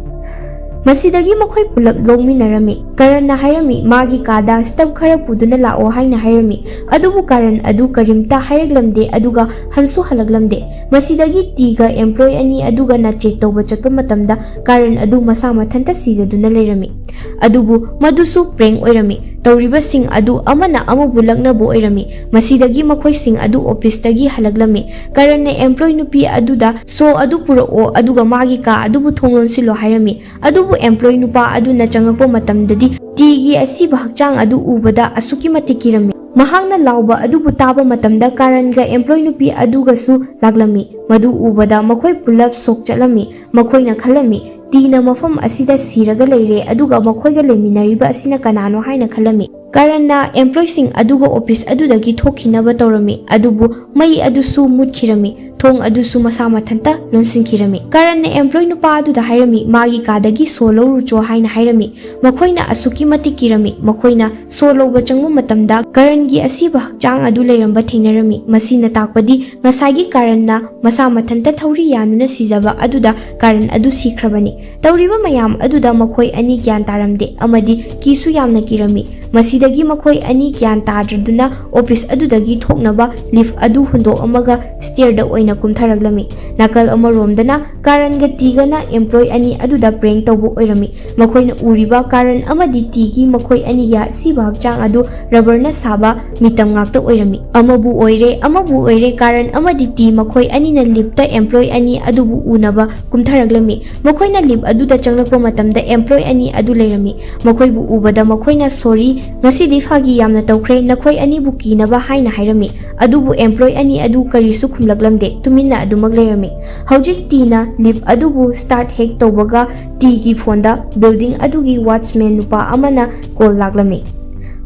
ꯃꯁꯤꯗꯒꯤ ꯃꯈꯣꯏ ꯄꯨꯂꯞ ꯂꯧꯃꯤꯟꯅꯔꯝꯃꯤ꯫ ꯀꯥꯔꯟꯅ ꯍꯥꯏꯔꯝꯃꯤ, ꯃꯥꯒꯤ ꯀꯥꯗ ꯁ꯭ꯇꯕ ꯈꯔ ꯄꯨꯗꯨꯅ ꯂꯥꯛꯑꯣ ꯍꯥꯏꯅ ꯍꯥꯏꯔꯝꯃꯤ꯫ ꯑꯗꯨꯕꯨ ꯀꯥꯔꯟ ꯑꯗꯨ ꯀꯔꯤꯝꯇ ꯍꯥꯏꯔꯛꯂꯝꯗꯦ, ꯑꯗꯨꯒ ꯍꯟꯁꯨ ꯍꯜꯂꯛꯂꯝꯗꯦ꯫ ꯃꯁꯤꯗꯒꯤ ꯇꯤꯒ ꯑꯦꯝꯄ꯭ꯂꯣꯏ ꯑꯅꯤ ꯑꯗꯨꯒꯅ ꯆꯦꯛ ꯇꯧꯕ ꯆꯠꯄ ꯃꯇꯝꯗ ꯀꯥꯔꯟ ꯑꯗꯨ ꯃꯁꯥ ꯃꯊꯟꯇ ꯁꯤꯖꯗꯨꯅ ꯂꯩꯔꯝꯃꯤ꯫ ꯑꯗꯨꯕꯨ ꯃꯗꯨꯁꯨ ꯄ꯭ꯔꯦꯡ ꯑꯣꯏꯔꯝꯃꯤ꯫ ꯇꯧꯔꯤꯕꯁꯤꯡ ꯑꯗꯨ ꯑꯃꯅ ꯑꯃꯕꯨ ꯂꯛꯅꯕ ꯑꯣꯏꯔꯝꯃꯤ꯫ ꯃꯁꯤꯗꯒꯤ ꯃꯈꯣꯏꯁꯤꯡ ꯑꯗꯨ ꯑꯣꯐꯤꯁꯇꯒꯤ ꯍꯜꯂꯛꯂꯝꯃꯤ꯫ ꯀꯥꯔꯟꯅ ꯑꯦꯝꯄ꯭ꯂꯣꯏ ꯅꯨꯄꯤ ꯑꯗꯨꯗ ꯁꯣ ꯑꯗꯨ ꯄꯨꯔꯛꯑꯣ, ꯑꯗꯨꯒ ꯃꯥꯒꯤ ꯀꯥ ꯑꯗꯨꯕꯨ ꯊꯣꯡ ꯂꯣꯟꯁꯤꯜꯂꯣ ꯍꯥꯏꯔꯝꯃꯤ꯫ ꯑꯗꯨꯕꯨ ꯑꯦꯝꯄ꯭ꯂꯣꯏ ꯅꯨꯄꯥ ꯑꯗꯨꯅ ꯆꯪꯉꯛꯄ ꯃꯇꯝꯗꯗꯤ ꯇꯤꯒꯤ ꯑꯁꯤꯕ ꯍꯛꯆꯥꯡ ꯑꯗꯨ ꯎꯕꯗ ꯑꯁꯨꯛꯀꯤ ꯃꯇꯤꯛ ꯀꯤꯔꯝꯃꯤ꯫ ꯃꯍꯥꯛꯅ ꯂꯥꯎꯕ ꯑꯗꯨꯕꯨ ꯇꯥꯕ ꯃꯇꯝꯗ ꯀꯥꯔꯟꯒ ꯑꯦꯝꯄ꯭ꯂꯣꯏ ꯅꯨꯄꯤ ꯑꯗꯨꯒꯁꯨ ꯂꯥꯛꯂꯝꯃꯤ꯫ ꯃꯗꯨ ꯎꯕꯗ ꯃꯈꯣꯏ ꯄꯨꯂꯞ ꯁꯣꯛ ꯆꯠꯂꯝꯃꯤ꯫ ꯃꯈꯣꯏꯅ ꯈꯜꯂꯝꯃꯤ, "ꯇꯤꯅ ꯃꯐꯝ ꯑꯁꯤꯗ ꯁꯤꯔꯒ ꯂꯩꯔꯦ, ꯑꯗꯨꯒ ꯃꯈꯣꯏꯒ ꯂꯩꯃꯤꯟꯅꯔꯤꯕ ꯑꯁꯤꯅ ꯀꯅꯥꯅꯣ?" ꯍꯥꯏꯅ ꯈꯜꯂꯝꯃꯤ꯫ ꯀꯥꯔꯟꯅ ꯑꯦꯝꯄ꯭ꯂꯣꯏꯁꯤꯡ ꯑꯗꯨꯒ ꯑꯣꯐꯤꯁ ꯑꯗꯨꯗꯒꯤ ꯊꯣꯛꯈꯤꯅꯕ ꯇꯧꯔꯝꯃꯤ, ꯑꯗꯨꯕꯨ ꯃꯩ ꯑꯗꯨꯁꯨ ꯃꯨꯠꯈꯤꯔꯝꯃꯤ꯫ ꯊꯣꯡ ꯑꯗꯨꯁꯨ ꯃꯁꯥ ꯃꯊꯟꯇ ꯂꯣꯟꯁꯤꯟꯈꯤꯔꯝꯃꯤ꯫ ꯀꯔꯟꯅ employee ꯅꯨꯄꯥ ꯑꯗꯨꯗ ꯍꯥꯏꯔꯝꯃꯤ, ꯃꯥꯒꯤ ꯀꯥꯗꯒꯤ ꯁꯣ ꯂꯧꯔꯨꯆꯣ ꯍꯥꯏꯅ ꯍꯥꯏꯔꯝꯃꯤ꯫ ꯃꯈꯣꯏꯅ ꯑꯁꯨꯛꯀꯤ ꯃꯇꯤꯛ ꯀꯤꯔꯝꯃꯤ꯫ ꯃꯈꯣꯏꯅ ꯁꯣ ꯂꯧꯕ ꯆꯪꯕ ꯃꯇꯝꯗ ꯀꯔꯟꯒꯤ ꯑꯁꯤꯕ ꯍꯛꯆꯥꯡ ꯑꯗꯨ ꯂꯩꯔꯝꯕ ꯊꯦꯡꯅꯔꯝꯃꯤ꯫ ꯃꯁꯤꯅ ꯇꯥꯛꯄꯗꯤ ꯉꯁꯥꯏꯒꯤ ꯀꯔꯟꯅ ꯃꯁꯥ ꯃꯊꯟꯇ ꯊꯧꯔꯤ ꯌꯥꯟꯗꯨꯅ ꯁꯤꯖꯕ ꯑꯗꯨꯗ ꯀꯔꯟ ꯑꯗꯨ ꯁꯤꯈ꯭ꯔꯕꯅꯤ꯫ ꯇꯧꯔꯤꯕ ꯃꯌꯥꯝ ꯑꯗꯨꯗ ꯃꯈꯣꯏ ꯑꯅꯤ ꯒ꯭ꯌꯥꯟ ꯇꯥꯔꯝꯗꯦ ꯑꯃꯗꯤ ꯀꯤꯁꯨ ꯌꯥꯝꯅ ꯀꯤꯔꯝꯃꯤ꯫ ꯃꯁꯤꯗꯒꯤ ꯃꯈꯣꯏ ꯑꯅꯤ ꯒ꯭ꯌꯥꯟ ꯇꯥꯗ꯭ꯔꯗꯨꯅ office ꯑꯗꯨꯗꯒꯤ ꯊꯣꯛꯅꯕ lift ꯑꯗꯨ ꯍꯨꯟꯗꯣꯛꯑꯝꯃꯒ stairꯗ ꯑꯣꯏꯅ ꯀꯨꯝꯊꯔꯛꯂꯝꯃꯤ꯫ ꯅꯥꯀꯜ ꯑꯃꯔꯣꯝꯗꯅ ꯀꯥꯔꯟꯒ ꯇꯤꯒꯅ employee ꯑꯅꯤ ꯑꯗꯨꯗ prank ꯇꯧꯕ ꯑꯣꯏꯔꯝꯃꯤ꯫ ꯃꯈꯣꯏꯅ ꯎꯔꯤꯕ ꯀꯥꯔꯟ ꯑꯃꯗꯤ ꯇꯤꯒꯤ ꯃꯈꯣꯏ ꯑꯅꯤꯒꯤ ꯑꯁꯤꯕ ꯍꯛꯆꯥꯡ ꯑꯗꯨ rubberꯅ ꯁꯥꯕ ꯃꯤꯇꯝ ꯉꯥꯛꯇ ꯑꯣꯏꯔꯝꯃꯤ꯫ ꯑꯃꯕꯨ ꯑꯣꯏꯔꯦ, ꯑꯃꯕꯨ ꯑꯣꯏꯔꯦ, ꯀꯥꯔꯟ ꯑꯃꯗꯤ ꯇꯤ ꯃꯈꯣꯏ ꯑꯅꯤꯅ liftꯇ employee ꯑꯅꯤ ꯑꯗꯨꯕꯨ ꯎꯅꯕ ꯀꯨꯝꯊꯔꯛꯂꯝꯃꯤ꯫ ꯃꯈꯣꯏꯅ lift ꯑꯗꯨꯗ ꯆꯪꯂꯛꯄ ꯃꯇꯝꯗ employee ꯑꯅꯤ ꯑꯗꯨ ꯂꯩꯔꯝꯃꯤ꯫ ꯃꯈꯣꯏꯕꯨ ꯎꯕꯗ ꯃꯈꯣꯏꯅ "Sorry, ꯉꯁꯤꯗꯤ ꯐꯥꯒꯤ ꯌꯥꯝꯅ ꯇꯧꯈ꯭ꯔꯦ, ꯅꯈꯣꯏ ꯑꯅꯤꯕꯨ ꯀꯤꯅꯕ" ꯍꯥꯏꯅ ꯍꯥꯏꯔꯝꯃꯤ꯫ ꯑꯗꯨꯕꯨ employee ꯑꯅꯤ ꯑꯗꯨ ꯀꯔꯤꯁꯨ ꯈꯨꯝꯂꯛꯂꯝꯗꯦ, ꯇꯨꯃꯤꯟꯅ ꯑꯗꯨꯃꯛ ꯂꯩꯔꯝꯃꯤ꯫ ꯍꯧꯖꯤꯛ ꯇꯤꯅ lift ꯑꯗꯨꯕꯨ start ꯍꯦꯛ ꯇꯧꯕꯒ ꯇꯤꯒꯤ phoneꯗ building ꯑꯗꯨꯒꯤ watchman ꯅꯨꯄꯥ ꯑꯃꯅ call ꯂꯥꯛꯂꯝꯃꯤ꯫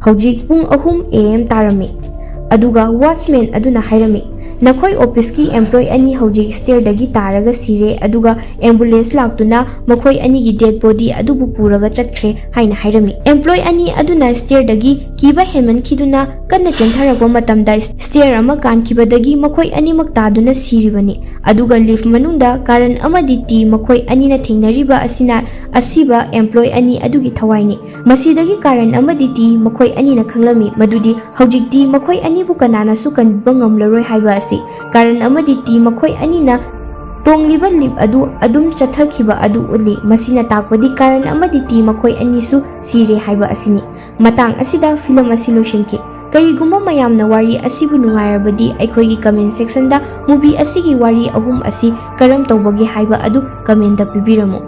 ꯍꯧꯖꯤꯛ ꯄꯨꯡ ꯑꯍꯨꯝ A M ꯇꯥꯔꯝꯃꯤ꯫ ꯑꯗꯨꯒ watchman ꯑꯗꯨꯅ ꯍꯥꯏꯔꯝꯃꯤ, "ꯅꯈꯣꯏ officeꯀꯤ employee ꯑꯅꯤ ꯍꯧꯖꯤꯛ stairꯗꯒꯤ ꯇꯥꯔꯒ ꯁꯤꯔꯦ, ꯑꯗꯨꯒ ambulance ꯂꯥꯛꯇꯨꯅ ꯃꯈꯣꯏ ꯑꯅꯤꯒꯤ dead body ꯑꯗꯨꯕꯨ ꯄꯨꯔꯒ ꯆꯠꯈ꯭ꯔꯦ" ꯍꯥꯏꯅ ꯍꯥꯏꯔꯝꯃꯤ꯫ Employee ꯑꯅꯤ ꯑꯗꯨꯅ stairꯗꯒꯤ ꯀꯤꯕ ꯍꯦꯟꯃꯟꯈꯤꯗꯨꯅ ꯀꯟꯅ ꯆꯦꯟꯊꯔꯛꯄ ꯃꯇꯝꯗ stair ꯑꯃ ꯀꯥꯟꯈꯤꯕꯗꯒꯤ ꯃꯈꯣꯏ ꯑꯅꯤꯃꯛ ꯇꯥꯗꯨꯅ ꯁꯤꯔꯤꯕꯅꯤ꯫ ꯑꯗꯨꯒ lift ꯃꯅꯨꯡꯗ ꯀꯥꯔꯟ ꯑꯃꯗꯤ ꯇꯤ ꯃꯈꯣꯏ ꯑꯅꯤꯅ ꯊꯦꯡꯅꯔꯤꯕ ꯑꯁꯤꯅ ꯑꯁꯤꯕ employee ꯑꯅꯤ ꯑꯗꯨꯒꯤ ꯊꯋꯥꯏꯅꯤ꯫ ꯃꯁꯤꯗꯒꯤ ꯀꯥꯔꯟ ꯑꯃꯗꯤ ꯇꯤ ꯃꯈꯣꯏ ꯑꯅꯤꯅ ꯈꯪꯂꯝꯃꯤ ꯃꯗꯨꯗꯤ ꯍꯧꯖꯤꯛꯇꯤ ꯃꯈꯣꯏ ꯑꯅꯤꯕꯨ ꯀꯅꯥꯅꯁꯨ ꯀꯟꯕꯤꯕ ꯉꯝꯂꯔꯣꯏ ꯍꯥꯏꯕ ꯑꯁꯤ꯫ ꯀꯥꯔꯟ ꯑꯃꯗꯤ ꯇꯤ ꯃꯈꯣꯏ ꯑꯅꯤꯅ ꯇꯣꯡꯂꯤꯕ lift ꯑꯗꯨ ꯑꯗꯨꯝ ꯆꯠꯊꯈꯤꯕ ꯑꯗꯨ ꯎꯠꯂꯤ꯫ ꯃꯁꯤꯅ ꯇꯥꯛꯄꯗꯤ ꯀꯥꯔꯟ ꯑꯃꯗꯤ ꯇꯤ ꯃꯈꯣꯏ ꯑꯅꯤꯁꯨ ꯁꯤꯔꯦ ꯍꯥꯏꯕ ꯑꯁꯤꯅꯤ꯫ ꯃꯇꯥꯡ ꯑꯁꯤꯗ film ꯑꯁꯤ ꯂꯣꯏꯁꯤꯟꯈꯤ꯫ ꯀꯔꯤꯒꯨꯝꯕ ꯃꯌꯥꯝꯅ ꯋꯥꯔꯤ ꯑꯁꯤꯕꯨ ꯅꯨꯡꯉꯥꯏꯔꯕꯗꯤ ꯑꯩꯈꯣꯏꯒꯤ comment sectionꯗ movie ꯑꯁꯤꯒꯤ ꯋꯥꯔꯤ ꯑꯍꯨꯝ ꯑꯁꯤ ꯀꯔꯝ ꯇꯧꯕꯒꯦ ꯍꯥꯏꯕ ꯑꯗꯨ commentꯇ ꯄꯤꯕꯤꯔꯝꯃꯨ꯫